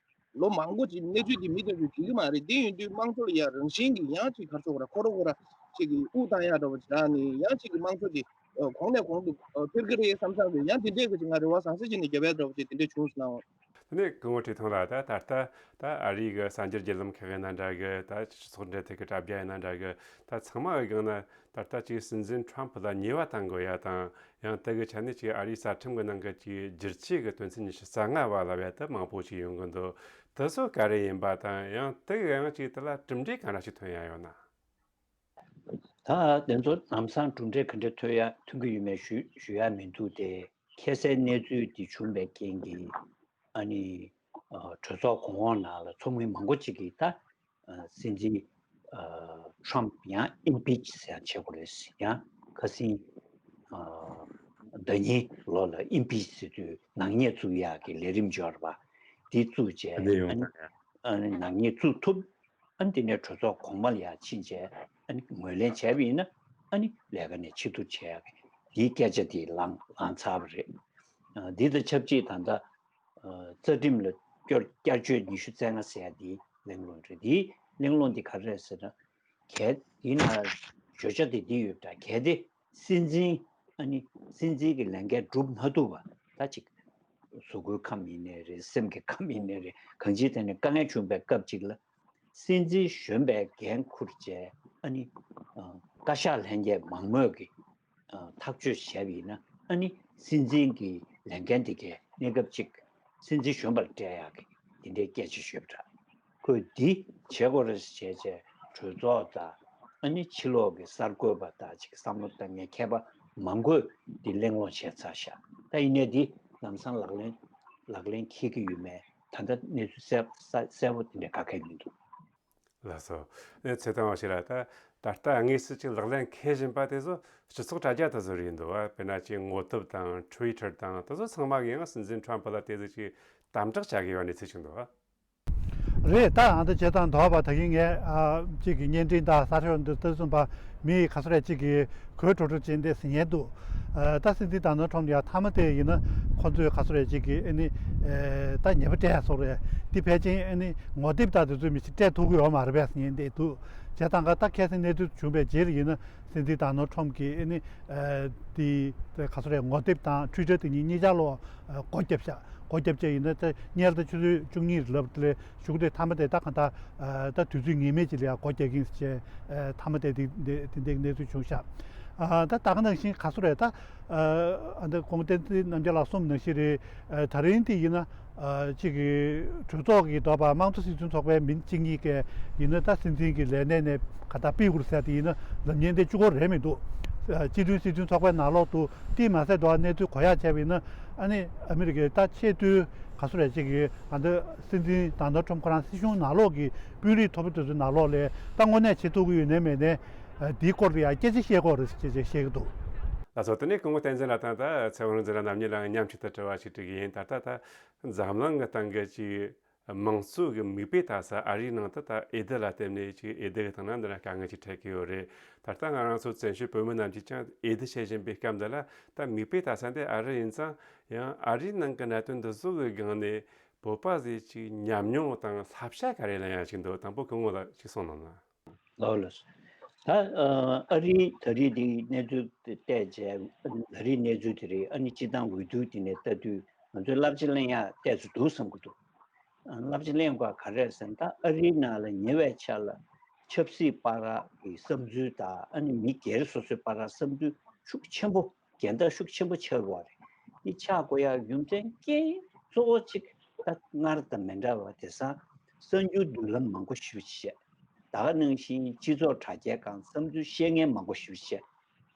ལོ་མང་པོ་ཅིག་གནས་ཚུལ་འདི་མི་དེ་ཚོས་འགྲིག་གི་མ་རེད། དེ་ཡིན་དུས་དམངས་གཙོ་ལ་ཡ་རང་བཞིན་གྱི་ཡང་ཅིག་ག་རེ་ཟེར་དགོས་རེད། ཁོ་ར་ཁོ་ར་ཅིག་གིས་དབུགས་བཏང་ཡ་འདྲ་བོ་ཅིག་རག་ནས་ཡང་ཅིག་གི་དམངས་གཙོ་འདི་གོང་ནས་གོང་དུ་འཕེལ་གི་རེད་བསམ་བསམ་རེད། ཡང་དེ་འདྲས་ཀྱི་ཅིག་ང་རེ་བ་བཟང་ས་ཅིག་ནས་རྒྱབ་ཡ་འདྲ་བོ་ཅིག་དེ་འདྲས་བྱུང་སོང་ན། དེ་ནས་སྐུ་ངོ་བཀྲས་མཐོང་ལགས། ད་ད་ལྟ་ད་ཨ་རིའི་གི་གསར་འགྱུར་བརྒྱུད་ལམ་ཁག་ཡིན་ན་འདྲ་གི། ད་སྤྱི་ཚོགས་འབྲེལ་མཐུད་ཀྱི་དྲ་རྒྱ་ཡིན་ན་འདྲ་གི། ད་ཚང་མ་གི་སྒང་ན་ད་ལྟ་ཅིག་སྲིད་འཛིན་ཁྲོམ་ཕུ་ལ་ཉེས་པ་བཏང་དགོས་ཡ་དང་། ཡང་དེ་གི་ཆ་ནས་ཅིག་ཨ་རིའི་རྩ་ཁྲིམས་གི་ནང་གི་ཅིག་བསྒྱུར་བཅོས་གི་དོན་ཚན་ཉི་ཤུ་རྩ་ལྔ་བ་ལབ་ཡ་དེ་མང་པོ་ཅིག་ཡོང་གི་འདུག་དེ་ཚོ་ག་རེ་ཡིན་པ་དང་། ཡང་དེ་གི་ཡང་ཅིག་དེ་ལ་གྲུབ་འབྲས་ག་འདྲ་ཞིག་ཐོན་ཡ་ཡོད་ན། ད་དེ་ཚོ་ལམ་སང་གྲུབ་འབྲས་ག་འདྲ་ཐོན་ཡ་ཐོན་གི་ཡོད་མེད་ཞུ་ཞུ་ཡ་མི་འདུག་སྟེ། ཁ་སང་གནས་ཚུལ་འདི་བྱུང་བའི་རྐྱེན་གྱིས་ཨ་ནི་ཨ་གྲོས་ཚོགས་གོང་འོག་ནང་ལ་ཚོགས་མི་མང་པོ་ཅིག་གིས་ད་ཨ་སྲིད་འཛིན་ཨ་ཁྲོམ་ཡང་ཨིམ་པིཆ་ཟེར་ཡང་བྱེད་དགོས་རེད། ཡང་ཁ་སང་ཨ་ཟླ་ཉིན་ལོ་ལ་ཨིམ་པིཆ་ཟེར་དུས་ནག་ཉེས་བཙུགས་ཡག་གི་ལས་རིམ་འབྱོར་བ་འདི་བཙུགས་རྗེས་ཨ་ནི་ཨ་ནི་ནག་ཉེས་བཙུགས་ཐུབ། ཨ་ནི་དེ་ནས་གྲོས་ཚོགས་གོང་མ་ལ་ཡང་ཕྱིན་བྱས་ཨ་ནི་ངོས་ལེན་བྱས་པ་ཡིན་ན་ཨ་ནི་ལས་ཀ་ནས་ཕྱིར་བསྡུ་བྱས་ཡག་གི་འདིའི་སྐད་ཆ་དེ་ལངས་ལངས་ཚར་བ་རེད། ཨ་འདི་དང་ཆབས་ཅིག་ད་ལྟ་ཨ་རྩ་ཁྲིམས་ལ་བསྐྱར་བསྐྱར་བཅོས་ཉི་ཤུ་རྩ་ལྔ་ཟེར་ཡ་འདི་གླེང་སློང་རེད། འདིའི་གླེང་སློང་འདི་ག་རེ་རེད་ཟེར་ན། གལ་འདི་ན་བརྗོད་བྱ་དེ་འདི་ཡོད་པ་འདྲ། གལ་ཏེ་སྲིད་འཛིན་ཨ་ནི་སྲིད་འཛིན་གྱི་ལས་འགན་སྒྲུབ་མ་ཐུབ་པ་ད་ཅིག་གཟུགས་པོའི་ཁམས་ཡིན་ནའི་རེད། སེམས་ཀྱི་ཁམས་ཡིན་ནའི་རེད། གང་ཅིའི་ཐད་ནས་དཀའ་ངལ་བྱུང་བའི་སྐབས་ཅིག་ལ་སྲིད་འཛིན་གཞོན་པའི་འགན་འཁུར་བྱས་ཨ་ནི་ཨ་བཀའ་ཤག་ལྷན་རྒྱས་མང་མོས་ཀྱིས་ཨ་ཐག་གཅོད་བྱས་པ་ཡིན་ན་ཨ་ནི་སྲིད་འཛིན་གྱི་ལས་འགན་དེ་གའི་གནས་སྐབས་ཅིག་སྲིད་འཛིན་གཞོན་པར་སྤྲད་ཡག་གི་དེ་འདྲའི་སྐད་ཆ་ཤོད་པ་འདྲ། ཁོས་འདི་བྱེད་དགོས་རེད་ཟེར་བྱས་བྱས་གྲོས་ཚོགས་དང་ཨ་ནི་ཕྱི་ལོགས་ཀྱི་གསར་འགོད་པ་དང་ཅིག་བསམ་བློ་བཏང་མཁན་མཁས་པ་མང་པོས་འདི་གླེང་སློང་བྱས་ཚར་ཤག་ད་ཡིན་ནའི་འདི་ལམ་སང་ལག་ལེན་ལག་ལེན་འཁེལ་གྱི་ཡོད་མེད་ད་ལྟ་གནས་ཚུལ་གསལ་གསལ་གསལ་པོ་དེ་འདྲ་ག་གེ་མི་འདུག་ལགས་སོ། ཨེ་ཚེ་བརྟན་བ་ཞིག་ལ་ད་ད་ལྟ་དངོས་སུ་ཅིག་ལག་ལེན་འཁེལ་བཞིན་པ་དེ་ཚོ་སྤྱི་ཚོགས་དྲ་རྒྱ་དེ་ཚོ་རེད་འདུག་བ། དཔེར་ན་ཅིག་ངོ་དེབ་དང་ཊུ་ཝི་ཊར་དང་དེ་ཚོ་ཚང་མ་གིས་ཡང་སྲིད་འཛིན་ཁྲོམ་ཕུ་ལ་དེ་ཚོ་ཅིག་དམ་དྲག་བྱ་དགོས་པ་གནས་ཚུལ་ཅིག་འདུག་བ། རེད། ད་ཨ་ད་བྱས་ཙང་དོགས་པ་ད་གིན་ངས་ཨ་གཅིག་གི་བརྙན་འཕྲིན་དང་གསར་ཤོག་འདི་ལྟ་བཟུང་པ་མི་ཡི་ག་ཚོད་རེད་གཅིག་གི་གོས་དྲོ་དྲོ་ཅན་དེ་ཟིན་ཡས་འདུག་ཨ་ད་སྲིད་འཛིན་ཌོ་ནལ་ཊམ་ཡང་མཐའ་མ་དེ་ཡིན་ན་ཁོ་ཚོས་ག་ཚོད་རེད་གཅིག་གི་ཨ་ནི་ཨེ་ད་ཉེས་པ་སྤྲད་སོགས་རེད། འདི་ཕལ་ཆེར་ཨ་ནི་ངོ་དེབ་དང་དེ་ཚོས་མི་ཞིག་སྤྲད་ཐུབ་ཀྱི་ཡོད་མ་རེད་པས་ཟིན་ཡས་འདི་འདུག་བྱས་ཙང་ཀ་ད་ཁ་སང་གནས་ཚུལ་བྱུང་བའི་རྗེས་ལ་ཡིན་ན་སྲིད་འཛིན་ཌོ་ནལ་ཊམ་གྱིས་ཨ་ནི་ཨེ་དེ་ག་ཚོད་རེད་ངོ་དེབ་དང་ཊུའི་ཊར་དེ་གཉིས་གཉིས་ཆ་ལོ་སྒོ་བརྒྱབ་ཤག་སྒོ་བརྒྱབ་བྱས་ཡིན་ན་ད་སྔོན་ལ་ད་ཆུ་ཚོད་བཅུ་གཉིས་ལབ་དེ་ལས་གཞུག་དེ་མཐའ་མ་དེ་ད་གང་ལྟར་ད་དུས་ཚོད་ངེས་མེད་ཅིག་ལ་ཡང་སྒོ་རྒྱག་གིན་ཟེར་བྱས་མཐའ་མ་དེ་དེ་འདྲའི་གནས་ཚུལ་བྱུང་ཤག་ད་ད་ག་ནང་བཞིན་ག་ཚོད་རེད་ད་ཨ་འདི་ཁོང་བསྟན་འཛིན་རྣམ་རྒྱལ་ལགས་གསུངས་ནང་བཞིན་རེད། ད་རིང་དེ་ཡིན་ན་གཅིག་གི་གྲོས་ཚོགས་ཀྱི་དོགས་པ་དམངས་གཙོ་སྲིད་དོན་ཚོགས་པའི་མི་གཅིག་གཉིས་ཀས་ཡིན་ན་ད་སྲིད་འཛིན་གྱི་ལས་གནས་ནས་ག་ད་ཕུད་དགོས་ཟེར་དེ་ཡིན་ན་ལབ་མཁན་དེ་གཅིག་པོ་རེད་མི་འདུག་སྤྱི་མཐུན་སྲིད་དོན་ཚོགས་པའི་ནང་ལོགས་དུ་དེ་མ་ཟད་དོ་གནས་ཚུལ་གོ་ཡག་བྱས་པ་ཡིན་ན་ཨ་ནི་ཨ་མི་རི་ཀའི་ད་ཆེས་མཐོའི་ག་ཚོད་རེད་ཅིག་གི་ཨ་འདི་སྲིད་འཛིན་ཌོ་ནལ་ཊམ་ཁོ་རང་སྲིད་གཞུང་ནང་ལོགས་ཀྱི་དཔོན་རིགས་མཐོ་པོ་དེ་ཚོའི་ནང་ལོགས་ལ་ད་དངོས་གནས་བྱེད་ཐུབ་ཀྱི་ཡོད་ནའི་མེད་ནའི་འདིའི་སྐོར་ལ་ཡང་སྐད་ཆ་བཤད་དགོས་རེད་ཅེས་བཤད་ཀྱི་འདུག་ལགས་སོ། དེ་ནས་སྐུ་ངོ་བསྟན་འཛིན་ལགས་དང་ད་ཚེ་དབང་རིག་འཛིན་ལགས་རྣམ་གཉིས་ལ་མཉམ་གཅིག་ཏུ་དྲི་བ་ཞིག་དྲི་གི་ཡིན། ད་ལྟ་ད་འཛམ་གླིང་གི་སྟེང་གི་ཅིག་དམངས་གཙོ་གི་མིག་དཔེ་ལྟ་ས་ཨ་རིའི་ནང་དུ་ད་འོས་བསྡུ་ལ་བརྟེན་ནས་ཅིག་འོས་བསྡུ་གི་སྟེང་ན་འདི་འདྲ་དཀའ་ངལ་ཅིག་འཕྲད་ཀྱི་ཡོད་རེད། ད་ལྟ་ང་རང་ཚོ་བཙན་བྱོལ་བོད་མི་རྣམས་ཀྱིས་ཀྱང་འོས་བསྡུ་བྱེད་བཞིན་པའི་སྐབས་འདི་ལ་ད་མིག་དཔེ་ལྟ་ས་འདི་ཨ་རི་ཡིན་ཙང་ཡང་ཨ་རིའི་ནང་གི་གནད་དོན་འདི་ཚོ་གི་སྒང་ནས་བོད་པ་ཟིག་ཅིག་ཉམས་མྱོང་དང་བསླབ་བྱ་ག་རེ་ལེན་ཡག་ཅིག་འདུག་དང་པོ་སྐུ་ངོ་ལ་ཅིག་གསུངས་གནང་ན། ལགས་ལགས། ད་ཨ་རིའི་ད་རེས་འདི་གནས་ཚུལ་དེ་བལྟས་རྗེས་ད་རེས་གནས་ཚུལ་དེ་རེད། ཨ་ནི་སྤྱི་བཏང་འོས་བསྡུ་དེ་ནས་ལྟ་དུས་ང་ཚོས་བསླབ་བྱ་ལེན་ཡག་ཏོག་ཙམ་འདུག་བསམ་གྱི་འདུག་ཨ་བསླབ་བྱ་ལེན་དགོས་ག་རེ་རེད་ཟེར་ན་ད་ཨ་རིའི་ནང་ལ་ཉེ་བའི་ཆར་ལ་ཆབ་སྲིད་བར་གྱི་བསམ་ཚུལ་དང་ཨ་ནི་མི་སྒེར་སོ་སོའི་བར་བསམ་ཚུལ་ཤུགས་ཆེན་པོ་འགལ་ཟླ་ཤུགས་ཆེན་པོ་ཆགས་ཡོད་རེད། འདི་ཆགས་དགོས་ཡག་རྒྱུ་མཚན་རྐྱེན་གཙོ་བོ་གཅིག་ད་སྔར་དང་མི་འདྲ་བ་དེང་སང་གསར་འགྱུར་མདུན་ལམ་མང་པོ་ཞིག་བཤད། ད་ག་ནང་བཞིན་སྤྱི་ཚོགས་དྲ་རྒྱའི་སྒང་བསམ་ཚུལ་བཤད་མཁན་མང་པོ་ཞིག་བཤད།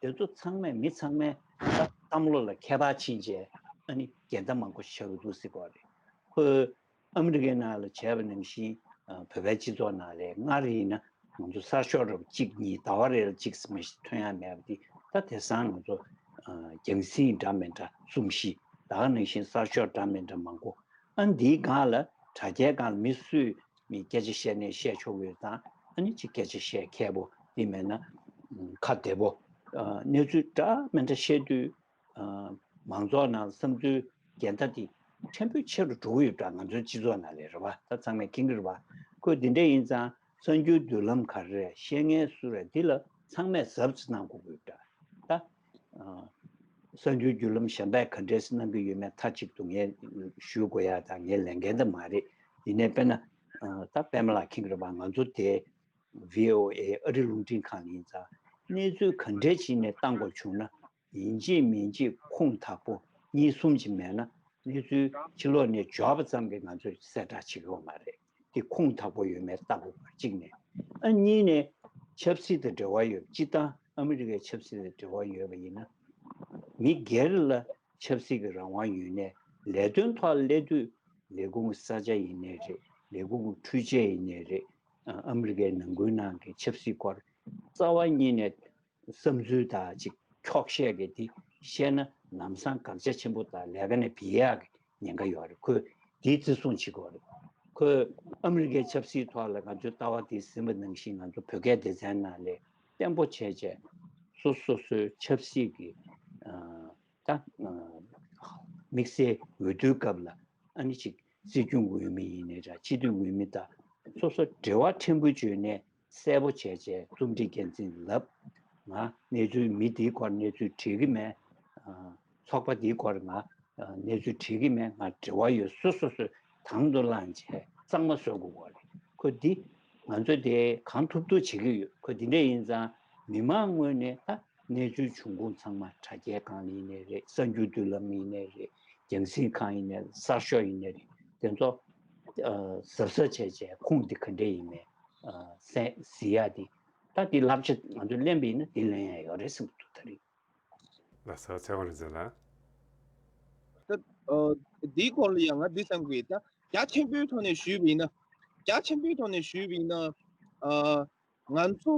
དེ་ཚོ་ཚང་མས་མི་ཚང་མས་ད་བསམ་བློ་ལ་ཁྱད་པར་ཕྱིན་རྗེས་ཨ་ནི་འགལ་ཟླ་མང་པོ་ཞིག་ཆགས་ཀྱི་འདུག་ཟེར་གྱི་ཡོད་རེད། ཁོས་ཨ་མི་རི་ཀའི་ནང་ལ་བྱས་པ་ནང་བཞིན་ཨ་བོད་པའི་སྤྱི་ཚོགས་ནང་ལ་སྔར་ཡིན་ན་ང་ཚོ་གསར་ཤོག་རབ་གཅིག་གཉིས་ཟླ་བ་རེ་ལ་གཅིག་ཙམ་ཞིག་ཐོན་ཡག་མེད་པ་འདི་ད་དེང་སང་ང་ཚོ་ཨ་རྒྱང་སྲིང་འདྲ་མི་འདྲ་གསུམ་བཞི་ད་ག་ནང་བཞིན་གསར་ཤོག་འདྲ་མི་འདྲ་མང་པོ་ཨ་འདིའི་སྒང་ལ་དྲ་རྒྱའི་སྒང་ལ་མི་སུས་མི་སྐད་ཆ་བཤད་ནས་བཤད་ཆོག་གི་ཡོད་ཙང་ཨ་ནི་ཅིག་སྐད་ཆ་བཤད་མཁས་པོ་འདི་མེད་ན་ཨ་ཁ་བདེ་པོ་ཨ་གནས་ཚུལ་འདྲ་མི་འདྲ་བཤད་དུས། ཨ་མང་ཚོགས་ནང་བསམ་ཚུལ་འགལ་ཟླ་དེ་ཕྲན་བུ་ཆེ་རུ་འགྲོ་གི་ཡོད་པ་འདྲ། ང་ཚོའི་སྤྱི་ཚོགས་ནང་ལ་རེད་བ། ད་ཚང་མས་མཁྱེན་གྱི་རེད་བ། ཁོས་འདི་འདྲ་ཡིན་ཙང་གསར་འགྱུར་མདུན་ལམ་ག་རེ་རེད། བཤད་མཁན་སུ་རེད། འདི་ལ་ཚང་མས་གཟབ་གཟབ་གནང་དགོས་ཀྱི་ཡོད་པ་འདྲ། ད་ཨ་གསར་འགྱུར་བརྒྱུད་ལམ་གཞན་པས་ག་འདྲས་གནང་གི་ཡོད་མེད་མཐའ་གཅིག་ཏུ་ངས་ཞུ་དགོས་ཡ་དང་ངའི་ལས་འགན་དེ་མ་རེད། ཡིན་ནའི་དཔེར་ན་ཨ་ད་པད་མ་ལགས་མཁྱེན་གྱི་རེད་བ། ང་ཚོ་དེ་བྷི་ཨོ་ཨེ་ཨ་རི་རླུང་འཕྲིན་ཁང་ཡིན་ཙང་གནས་ཚུལ་ག་འདྲས་ཅིག་ནས་བཏང་དགོས་བྱུང་ན། ཡིན་གཅིག་མིན་གཅིག་ཁུངས་དག་པོ་གཉིས་གསུམ་ཅིག་མེད་ན་གནས་ཚུལ་ཕྱི་ལོགས་ནས་འབྱོར་བ་ཙམ་གྱིས་ང་ཚོས་གསལ་བསྒྲགས་བྱེད་ཀྱི་ཡོད་མ་རེད། དེ་ཁུངས་དག་པོ་ཡོད་མེད་ལྟ་དགོས་པ་གཅིག་ནས། ཨ་གཉིས་ནས་ཆབ་སྲིད་དང་འབྲེལ་བ་ཡོད། སྤྱིར་བཏང་ཨ་མི་རི་ཀའི་ཆབ་སྲིད་དང་འབྲེལ་བ་ཡོད་པ་ཡིན་ན་མི་སྒེར་ལ་ཆབ་སྲིད་ཀྱི་རང་དབང་ཡོད་ནའི་ལས་དོན་ཐོག་སླེབས་དུས་ལས་ཁུངས་ཀྱི་ས་ཆ་ཡིན་ནའི་རེད། ལས་ཁུངས་ཀྱི་འཕྲུལ་ཆས་ཡིན་ནའི་རེད། ཨ་ཨ་མི་རི་ཀའི་ནང་ཁུལ་ནང་གི་ཆབ་སྲིད་སྐོར་རྩ་བ་ཉིད་ནས་བསམ་ཚུལ་དང་ཅིག་འཁྱོག་བཤད་ཀྱི་དེ་བཤད་ན་ལམ་སང་དགག་བྱ་ཆེན་པོ་དང་ལས་ཀ་ནས་འབུད་ཡག་གི་ཉེན་ཁ་ཡོད་རེད། ཁོས་དེའི་བརྩི་སྲུང་བྱེད་དགོས་རེད། ཁོས་ཨ་མི་རི་ཀའི་ཆབ་སྲིད་ཐོག་ལ་ང་ཚོའི་ལྟ་བ་དེ་ཟིན་པ་ནང་བཞིན་ང་ཚོ་བོད་སྐད་སྡེ་ཚན་ནང་ལས་བརྟན་པོ་བྱས་བྱས་སོ་སོ་སོའི་ཆབ་སྲིད་ཀྱི་ཨ་ད་ཨ་དམིགས་བསལ་འོས་བསྡུའི་སྐབས་ལ་ཨ་ནི་ཅིག་སྲིད་སྐྱོང་འོས་མི་ཡིན་ནའི་འདྲ། སྤྱི་འཐུས་འོས་མི་དང་སོ་སོ་འབྲེལ་བ་ཕྲན་བུ་བརྗོད་ནས་གསལ་པོ་བྱས་བྱས་རྩོམ་སྒྲིག་འགན་འཛིན་ལབ། ང་གནས་ཚུལ་མི་འདིའི་སྐོར་གནས་ཚུལ་བྲིས་ཀྱི་མེད། ཨ་ཚོགས་པ་འདིའི་སྐོར་ང་ཨ་གནས་ཚུལ་བྲིས་ཀྱི་མེད། ང་འབྲེལ་བ་ཡོད། སོ་སོ་སོས་དང་དུ་བླངས་བྱས་གཙང་མ་བཟོ་དགོས་པ་རེད། ཁོ་འདི་ང་ཚོ་དེ་གང་ཐུབ་ཐུབ་བྱེད་ཀྱི་ཡོད། ཁོ་འདི་འདྲ་ཡིན་ཙང་མི་མང་ངོས་ནས་ད་གནས་ཚུལ་བྱུང་ཁུངས་ཚང་མ་དྲ་རྒྱའི་སྒང་ལ་ཡིན་ནའི་རེད། གསར་འགྱུར་བརྒྱུད་ལམ་ཡིན་ནའི་རེད། རྒྱང་སྲིང་ཁང་ཡིན་ནའི་གསར་ཤོག་ཡིན་ནའི་རེད། དེ་ཚོ་ཨ་གཟབ་གཟབ་བྱས་བྱས་ཁུངས་དེ་ག་འདྲས་ཡིན་མིན་ཨ་གཟིགས་ཡག་དེ་ད་དེ་བསླབ་བྱ་ང་ཚོས་ལེན་པ་ཡིན་ན་དེ་ལེན་ཡག་ཡོད་རེད་བསམ་གྱི་འདུག་ད་རེས། ལགས་སོ། ཚེ་དབང་རིག་འཛིན་ལགས། ད་ཨ་འདིའི་སྐོར་ལ་ཡང་ང་འདི་བསམ་གྱི་ཡོད། ད་རྒྱ་ཆེན་པོའི་ཐོག་ནས་ཞུས་པ་ཡིན་ན། རྒྱ་ཆེན་པོའི་ཐོག་ནས་ཞུས་པ་ཡིན་ན་ཨ་ང་ཚོ་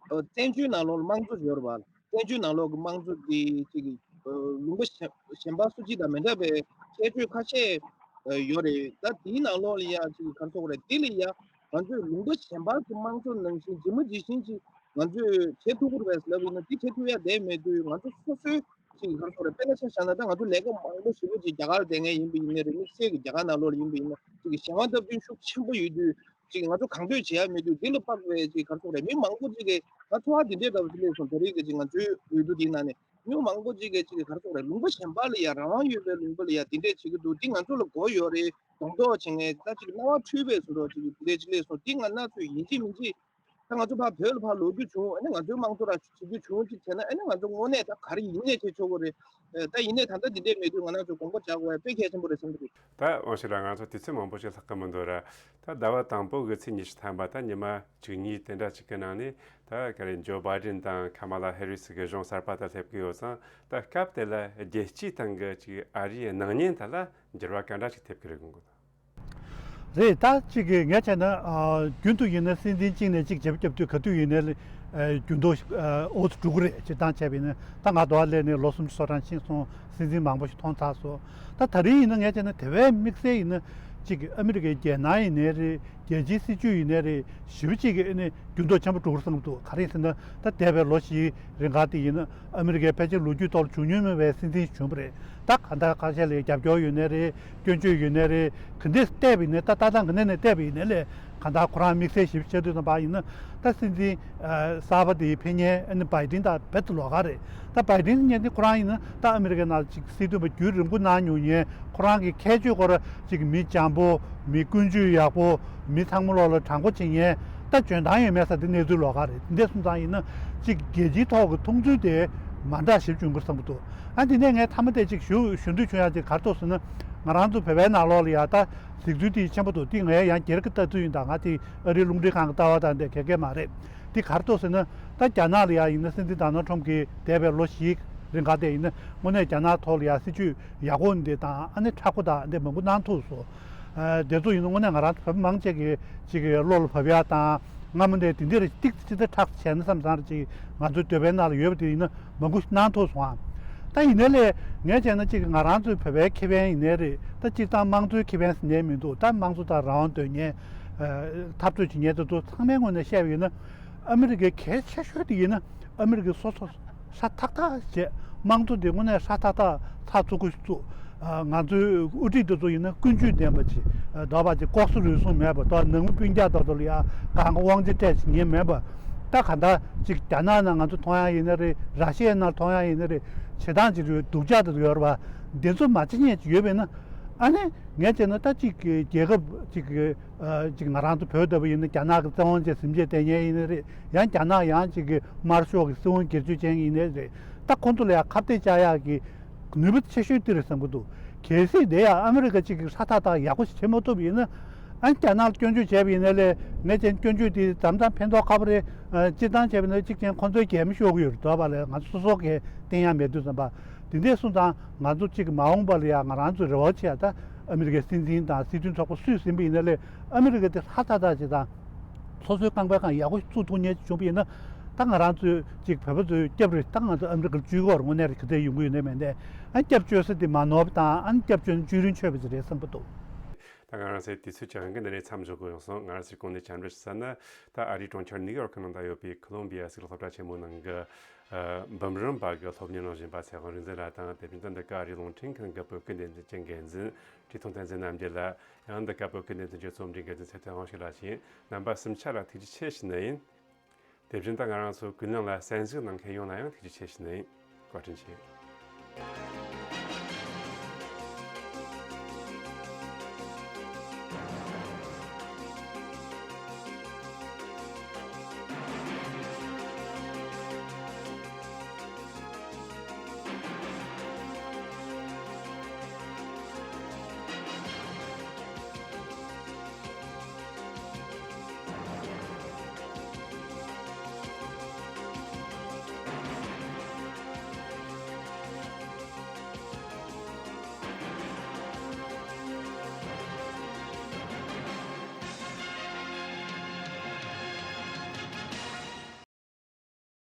ཨ་བཙན་བྱོལ་ནང་ལོགས་ལ་དམངས་གཙོ་ཡོད་རེད་བ། བཙན་བྱོལ་ནང་ལོགས་ཀྱི་དམངས་གཙོ་འདི་ཅིག་ཨ་ལུང་པ་གཞན་གཞན་པ་སུ་གཅིག་དང་མི་འདྲ་བའི་ཁྱད་ཆོས་ཁ་ཤས་ ཡོད་རེད། ད་དེའི་ནང་ལོགས་ལ་ཡ་ཅིག་ག་རེ་ཟེར་དགོས་རེད། དེ་ལ་ཡ་ང་ཚོས་ལུང་པ་གཞན་པ་གི་དམངས་གཙོ་ནང་བཞིན་ཇི་མ་ཇི་བཞིན་ཅིག་ང་ཚོས་བྱེད་ཐུབ་ཀྱི་རེད་པས་ལབ་ཡིན་ན། དེ་བྱེད་ཐུབ་ཡ་བསྡད་མེད་དུས། ང་ཚོ་སོ་སོའི་ཅིག་ག་རེ་ཟེར་དགོས་རེད། དཔེར་ན་ཆ་བཞག་ན། ད་ང་ཚོ་ལས་ཀ་མང་པོ་ཞེ་པོ་ཅིག་རྒྱ་གར་ལ་བསྡད་མཁན་ཡིན་པ་ཡིན་ནའི་རེད། དམིགས་བསལ་གྱི་རྒྱ་གར་ནང་ལོགས་ལ་ཡིན་པ་ཡིན་ན། ཅིག་གཞན་དབང་སྟབས་བསྟུན་ཤུགས་ཆེན་པོ་ཡོད་དུས། ཅིག་ང་ཚོ་གང་འདོད་བྱེད་ཡ་མེད་དུས། དེ་ལ་དཔག་པའི་ཅིག་ག་རེ་ཟེར་དགོས་རེད། མི་མང་པོ་ཅིག་གིས། ད་ཚོར་བ་འདི་འདྲའི་འདྲ་པོ་ཅིག་སླེབས་སོང་། ད་རེས་ཀྱི་ཅིག་ང་ཚོའི་འོས་བསྡུ་འདིའི་ནང་ནས་མི་མང་པོ་ཅིག་གིས་ཅིག་ག་རེ་ཟེར་དགོས་རེད། ལུང་པ་གཞན་པ་ལ་ཡ་རང་དབང་ཡོད་པའི་ལུང་པ་ལ་ཡ་འདི་འདྲས་བྱེད་ཀྱི་འདུག། འདི་ང་ཚོ་ལ་དགོས་ཡོད་རེད། གདོང་ཐོག་བྱེད་མཁན། ད་ཅིག་རྣ་བ་འཁྲུལ་པའི་བཟོ་འདྲ་ཅིག་འདི་འདྲས་ཅིག་སླེབས་སོང་། འདི་ང་རང་ཚོས་ཡིན་གཅིག་མིན་གཅིག། ད་ང་ཚོ་ཕར་བོད་ལ་ཕར་ལོག་རྒྱུ་བྱུང་། ཨ་ནི་ང་ཚོའི་དམངས་གཙོ་ར་བྱེད་རྒྱུ་བྱུང་ཅིག་བྱས་ན། ཨ་ནི་ང་ཚོ་དངོས་གནས་ད་ག་རེ་ཡིན་ནའི་བྱེད་ཆོག་གི་རེད། ཨ། ད་ཡིན་ནའི་ད་ལྟ་འདི་འདྲས་མེད་དུས་ང་རང་ཚོས་དགོངས་པ་འཇགས་དགོས་པ་དཔེ་གལ་ཆེན་པོ་རེད་བསམ་གྱི་འདུག། ད་དབང་ཕྱུག་ལགས། ང་ཚོ་དུས་ཚོད་མང་པོ་ཞིག་ལྷག་གི་མི་འདུག་ར། ད་ཟླ་བ་དང་པོ་གི་ཚེས་ཉི་ཤུ་ཐམ་པ། ད་ཉི་མ་བཅུ་གཉིས་དེ་འདྲ་ཅིག་གི་ནང་ནས། ད་ག་རེ། ཇོ་བྷའི་ཌེན་དང་ཁ་མ་ལ་ཧེ་རི་སི་གི་གཞུང་གསར་པ་དང་སླེབས་ཀྱི་ཡོད་ཙང་། ད་སྐབས་དེ་ལ་རྒྱལ་སྤྱིའི་སྟེང་གི་ཅིག་ཨ་རིའི་སྣང་བརྙན་དེ་ལ་འགྱུར་བ་ག་འདྲ་ཞིག་ཐེབས་ཀྱི་རེད་དགོངས་ཀྱི་འདུག། རེད། ད་ཅིག་གི་ངས་བྱས་ན། ཨ། རྒྱུན་དུ་ཡིན་ན་སྲིད་འཛིན་གཅིག་ནས་གཅིག་བརྗེ་པོ་བརྒྱབ་དུས་ག་དུས་ཡིན་ནའི་འགྱུར་ལྡོག་ཨ་འོ་ཙམ་འགྲོ་གི་རེད། སྤྱིར་བཏང་བྱས་པ་ཡིན་ན། ད་ང་འདི་པར་སླེབས་ནས་ལོ་སུམ་ཅུ་སོ་གྲངས་ཕྱིན་སོང་། སྲིད་འཛིན་མང་པོ་ཞིག་མཐོང་ཚར་སོང་། ད་ད་རིང་ཡིན་ན་ངས་བྱས་ན་དེ་བས་དམིགས་བསལ་ཡིན་ན། ཅིག་ཨ་མི་རི་ཀའི་རྒྱལ་ནང་ཡིན་ནའི་རེད། རྒྱལ་སྤྱིའི་སྲིད་བྱུས་ཡིན་ནའི་རེད། ཞེ་པོ་ཅིག་གི་ཨ་ནི་འགྱུར་ལྡོག་ཆེན་པོ་འགྲོ་གི་རེད་བསམ་གྱི་འདུག། ག་རེ་ཡིན་ཟེར་ན། ད་འདས་པའི་ལོ་བཞིའི་རིང་ག་དེ་ཡིན་ན། ཨ་མི་རི་ཀའི་ཕལ་ཆེར་ལོ་རྒྱུས་ཐོག་ལ་བྱུང་མྱོང་མེད་པའི་སྲིད་འཛིན་ཞིག་བྱུང་བ་རེད། ད་གང་ལྟར་ཁ་ཤས་ལ་རྒྱབ་སྐྱོར་ཡོད་ནའི་རེད། སྐྱོན་བརྗོད་ཡོད་ནའི་རེད། ག་འདྲས་བལྟས་པ་ཡིན་ནའི། ད་ལྟ་སྟངས་ག་ནས་ནས་བལྟས་པ་ཡིན་ནའི་ལས། གང་ལྟར་ཁོ་རང་དམིགས་བསལ་ཞིབ་བྱེད་དུས་ཙམ་པ་ཡིན་ན། ད་སྲིད་འཛིན་ཨ་གསར་པ་དེ་ཕེབས་མཁན་ཨ་ནི་བྷའི་ཌེན་དང་རྦད་དེ་ལོགས་ཀ་རེད། ད་བྷའི་ཌེན་ཉན་དེ་ཁོ་རང་ཡིན་ན། ད་ཨ་མི་རི་ཀའི་ནང་ཅིག་སྲིད་དོན་པ་རྒྱུན་རིང་པོ་གནང་མྱོང་མཁན། ཁོ་རང་གི་ཁྱད་ཆོས་སྐོར་ཅིག་མི་འཇམ་པོ། མི་ཀུན་སྤྱོད་ཡག་པོ། མི་ཚང་མ་ལོག་ལ་དྲང་པོ་བྱེད་མཁན། ད་འཇོན་ཐང་ཡོད་མེད་ས་དེ་གནས་ཚུལ་ལོགས་ཀ་རེད། དེ་འདྲ་སོང་ཙང་ཡིན་ན། ཅིག་རྒྱལ་སྤྱིའི་ཐོག་གི་མཐོང་ཚུལ་དེ་མ་འདྲ་ཞིག་བྱུང་གི་རེད་བསམ་གྱི་འདུག། ཨ། དེ་ནས་ངས་མཐའ་མ་དེ་ཅིག་ཞུ་ཞུ་འདོད་བྱུང་ཡ་ཅིག་ག་རེ་འདུག་ཟེར་ན། ང་རང་ཚོ་བོད་པའི་ནང་ལོགས་ལ་ཡ་ད་གཟིགས་ཚུལ་དེ་ཆེན་པོ་འདུག། དེ་ངས་ཡང་སྒེར་གྱི་ལྟ་ཚུལ་ཡིན། ད་ང་དེ་ཨ་རིའི་རླུང་འཕྲིན་ཁང་གི་ལྟ་བ་དང་དེ་ག་གེ་མ་རེད། དེ་ག་རེ་འདུག་ཟེར་ན། ད་རྒྱ་ནག་ལ་ཡ་ཡིན་ན། སྲིད་འཛིན་ཌོ་ནལ་ཊམ་གྱིས་འདས་པའི་ལོ་བཞིའི་རིང་ག་དེ་ཡིན་ན། དངོས་གནས་རྒྱ་ནག་ཐོག་ལ་ཡ་སྲིད་བྱུས་ཡག་པོ་འདི་དང་། ཨ་ནི་མཁྲེགས་པོ་དང་འདི་མང་པོ་གནང་ཐུབ་སོང་། ཨ། དེ་ཚོ་ཡིན་ན་དངོས་གནས་ང་རང་ཚོ་བོད་པ་མང་ཆེ་གི་ཅིག་གི་བློ་ལ་བབས་ཡ་དང་། སྔ་མོ་ནས་དེ་འདིར་ཏིག་ཙི་ཏིག་ཙི་ཁྲག་ཆད་ན་བསམ་བསམ་རེ་ཅིག་ང་ཚོའི་འདོད་པའི་ནང་ལ་ཡོད་པ་དེ་ཡིན་ན་མང་པོ་གནང་ཐུབ་སོང་ཨ། ད་ཡིན་ནའི་ལས་ངས་བྱས་ན། ཅིག་ང་རང་ཚོའི་བོད་པའི་ཁེ་ཕན་ཡིན་ནའི་རེད། ད་སྤྱིར་བཏང་དམངས་གཙོའི་ཁེ་ཕན་ཟེར་ནའི་མི་འདུག། ད་དམངས་གཙོ་དང་རང་དབང་འདོད་མཁན། ཨ། འཐབ་རྩོད་བྱེད་མཁན་དེ་ཚོ་ཚང་མའི་ངོས་ནས་བཤད་པ་ཡིན་ན། ཨ་མི་རི་ཀའི་གལ་ཆེ་ཤོས་དེ་ཡིན་ན། ཨ་མི་རི་ཀའི་སོ་སོ་ཧྲ་ཐག་ཐག་བྱས། དམངས་གཙོ་དེ་དངོས་གནས་ཧྲ་ཐག་ཐག་ཚགས་ཚུད་པོ་བཙུགས། ཨ། ང་ཚོའི་དབུ་ཁྲིད་དེ་ཚོ་ཡིན་ན་ཀུན་སྤྱོད་ལྡན་པ་ཅིག། ཨ། དོགས་པ་ཅིག། ལྐོག་ཟ་རུལ་སུངས་མེད་པ། དོ་ནང་མི་སྤུན་ཀྱག་དེ་ཚོ་ལ་ཡ་གང་ག་དབང་ཆ་སྤྲད་བྱེད་མཁན་མེད་པ། ད་ག་འདྲ་ཅིག་རྒྱ་ནག་ནང་ང་ཚོ་མཐོང་ཡ་ཡིན་ན་རེད། ར་ཤི་ཡའི་ནང་མཐོང་ཡ་ཡིན་ན་རེད། བྱེད་སྟངས་ཅིག་རེད། སྡུག་ཅག་དེ་ཚོ་ཡོད་རེད་པ། འདི་ཚོ་མ་བྱེད་མཁན་ཅིག་ཡོད་པ་ཡིན་ན། ཨ་ནི་ངས་བྱས་ན། ད་ཅིག་གི་རྒྱལ་ཁབ་ཅིག་གི། ཨ། ཅིག་ང་རང་ཚོ་བོད་ལྟ་བུ་ཡིན་ན། རྒྱ་ནག་གི་བཙན་དབང་བྱས་ཟིན་བྱས་བསྡད་མཁན་ཡིན་ན་རེད། ཡང་རྒྱ་ནག་ཡང་ཅིག་གི་དམར་ཤོག་གི་སྲིད་དབང་སྒེར་གཅོད་ཅན་ཡིན་ན་རེད། ད་ཁོང་ཚོ་ལ་ཡང་ཁ་གཏད་བཅག་ཡག་གི་ནུས་པ་ཆེ་ཤོས་དེ་རེད་བསམ་གྱི་འདུག། གལ་སྲིད་དེ་ཡང་ཨ་མི་རི་ཀ་ཅིག་གིས་ཧྲ་ཐག་ཐག་ཡག་པོ་ཞིག་བྱེད་མ་ཐུབ་པ་ཡིན་ན། ཨ། རྒྱ་ནག་ལ་སྐྱོན་བརྗོད་བྱས་པ་ཡིན་ན་ལས། ངས་བྱས་ན་སྐྱོན་བརྗོད་དེ་དམ་དམ་ཕན་ཐོགས་ཁ་པོ་རེད། ཨ། སྤྱིར་བཏང་བྱས་པ་ཡིན་ན་གཅིག་བྱས་ན་ཁོང་ཚོའི་གད་མོ་ཤོར་གྱི་ཡོད་རེད། དོགས་པ་ལས་ང་ཚོ་སོ་སོ་གིས་བསྟན་ཡ་མེད་དུས་ཙམ་པ། དེ་འདྲས་སོང་ཙང་ང་ཚོ་ཅིག་མ་འོངས་པ་ལ་ཡ་ང་རང་ཚོའི་རེ་བ་ཆེ་ཡ། ད་ཨ་མི་རི་ཀའི་སྲིད་འཛིན་དང་སྲིད་དོན་ཚོགས་པ་སུས་ཟིན་པ་ཡིན་ན་ལས། ཨ་མི་རི་ཀ་དེ་ཧྲ་ཐག་ཐག་ཅིག་དང་། སོ་སོའི་རྐང་པའི་སྒང་ཡག་པོ་ཞིག་བཙུགས་ཐུབ་མཁན་ཅིག་བྱུང་པ་ཡིན་ན། ད་ང་རང་ཚོའི་ཅིག་བོད་པ་ཚོའི་སྐྱབས་རེད། ད་ང་ཚོ་ཨ་མི་རི་ཀར་བཅུག་ཡོད་རེད། དངོས་གནས་རེད། ག་དེ་ཡོང་གི་ཡོད་ནའི་མེད་ནའི། ཨ། སྐྱབས་བཅོལ་ས་དེ་མ་ནོར་བ་དང་། ཨ་ནི་སྐྱབས་བཅོལ་ན་བཅུད་རིན་ཆོད་པ་ཅིག་རེད་བསམ་གྱི་འདུག། ད་ང་རང་ཚོའི་དུས་ཚོད་ཀྱང་འདི་ནས་མཚམས་འཇོག་དགོས་ཡོང་སོང་། ང་རང་ཚོའི་གོང་ནས་བཅར་འདྲི་ཞུ་ས་ནི། ད་ཨ་རིའི་གྲོང་ཁྱེར་ནིའུ་ཡོག་གི་ནང་དུ་ཡོད་པའི་ཁོ་ལོམ་བི་ཡ་གཙུག་ལག་སློབ་གྲྭ་ཆེན་མོའི་ནང་གི། ཨ། འབུམ་རམས་པ་གི་སློབ་གཉེར་གནང་བཞིན་པ་ཚེ་དབང་རིག་འཛིན་ལགས་དང་། དེ་བཞིན་དུ་འདི་ག་ཨ་རིའི་རླུང་འཕྲིན་ཁང་གི་བོད་སྐད་སྡེ་ཚན་གྱི་འགན་འཛིན་བཀྲས་མཐོང་བསྟན་འཛིན་རྣམ་རྒྱལ་ལགས། ཡང་འདི་ག་བོད་སྐད་སྡེ་ཚན་གྱི་རྩོམ་སྒྲིག་འགན་འཛིན་ཚེ་བརྟན་དབང་ཕྱུག་ལགས་བཅས་རྣམ་པ་གསུམ་ཆ་ལ་ཐུགས་རྗེ་ཆེ་ཞུ་ནི་ཡིན། དེ་བཞིན་དུ་ང་རང་ཚོ་ཀུན་གླེང་ལ་གསན་གཟིགས་གནང་མཁན་ཡོངས་ལ་ཡང་ཐུགས་རྗེ་ཆེ་ཞུ་ནི་ཡིན། བཀའ་དྲིན་ཆེ།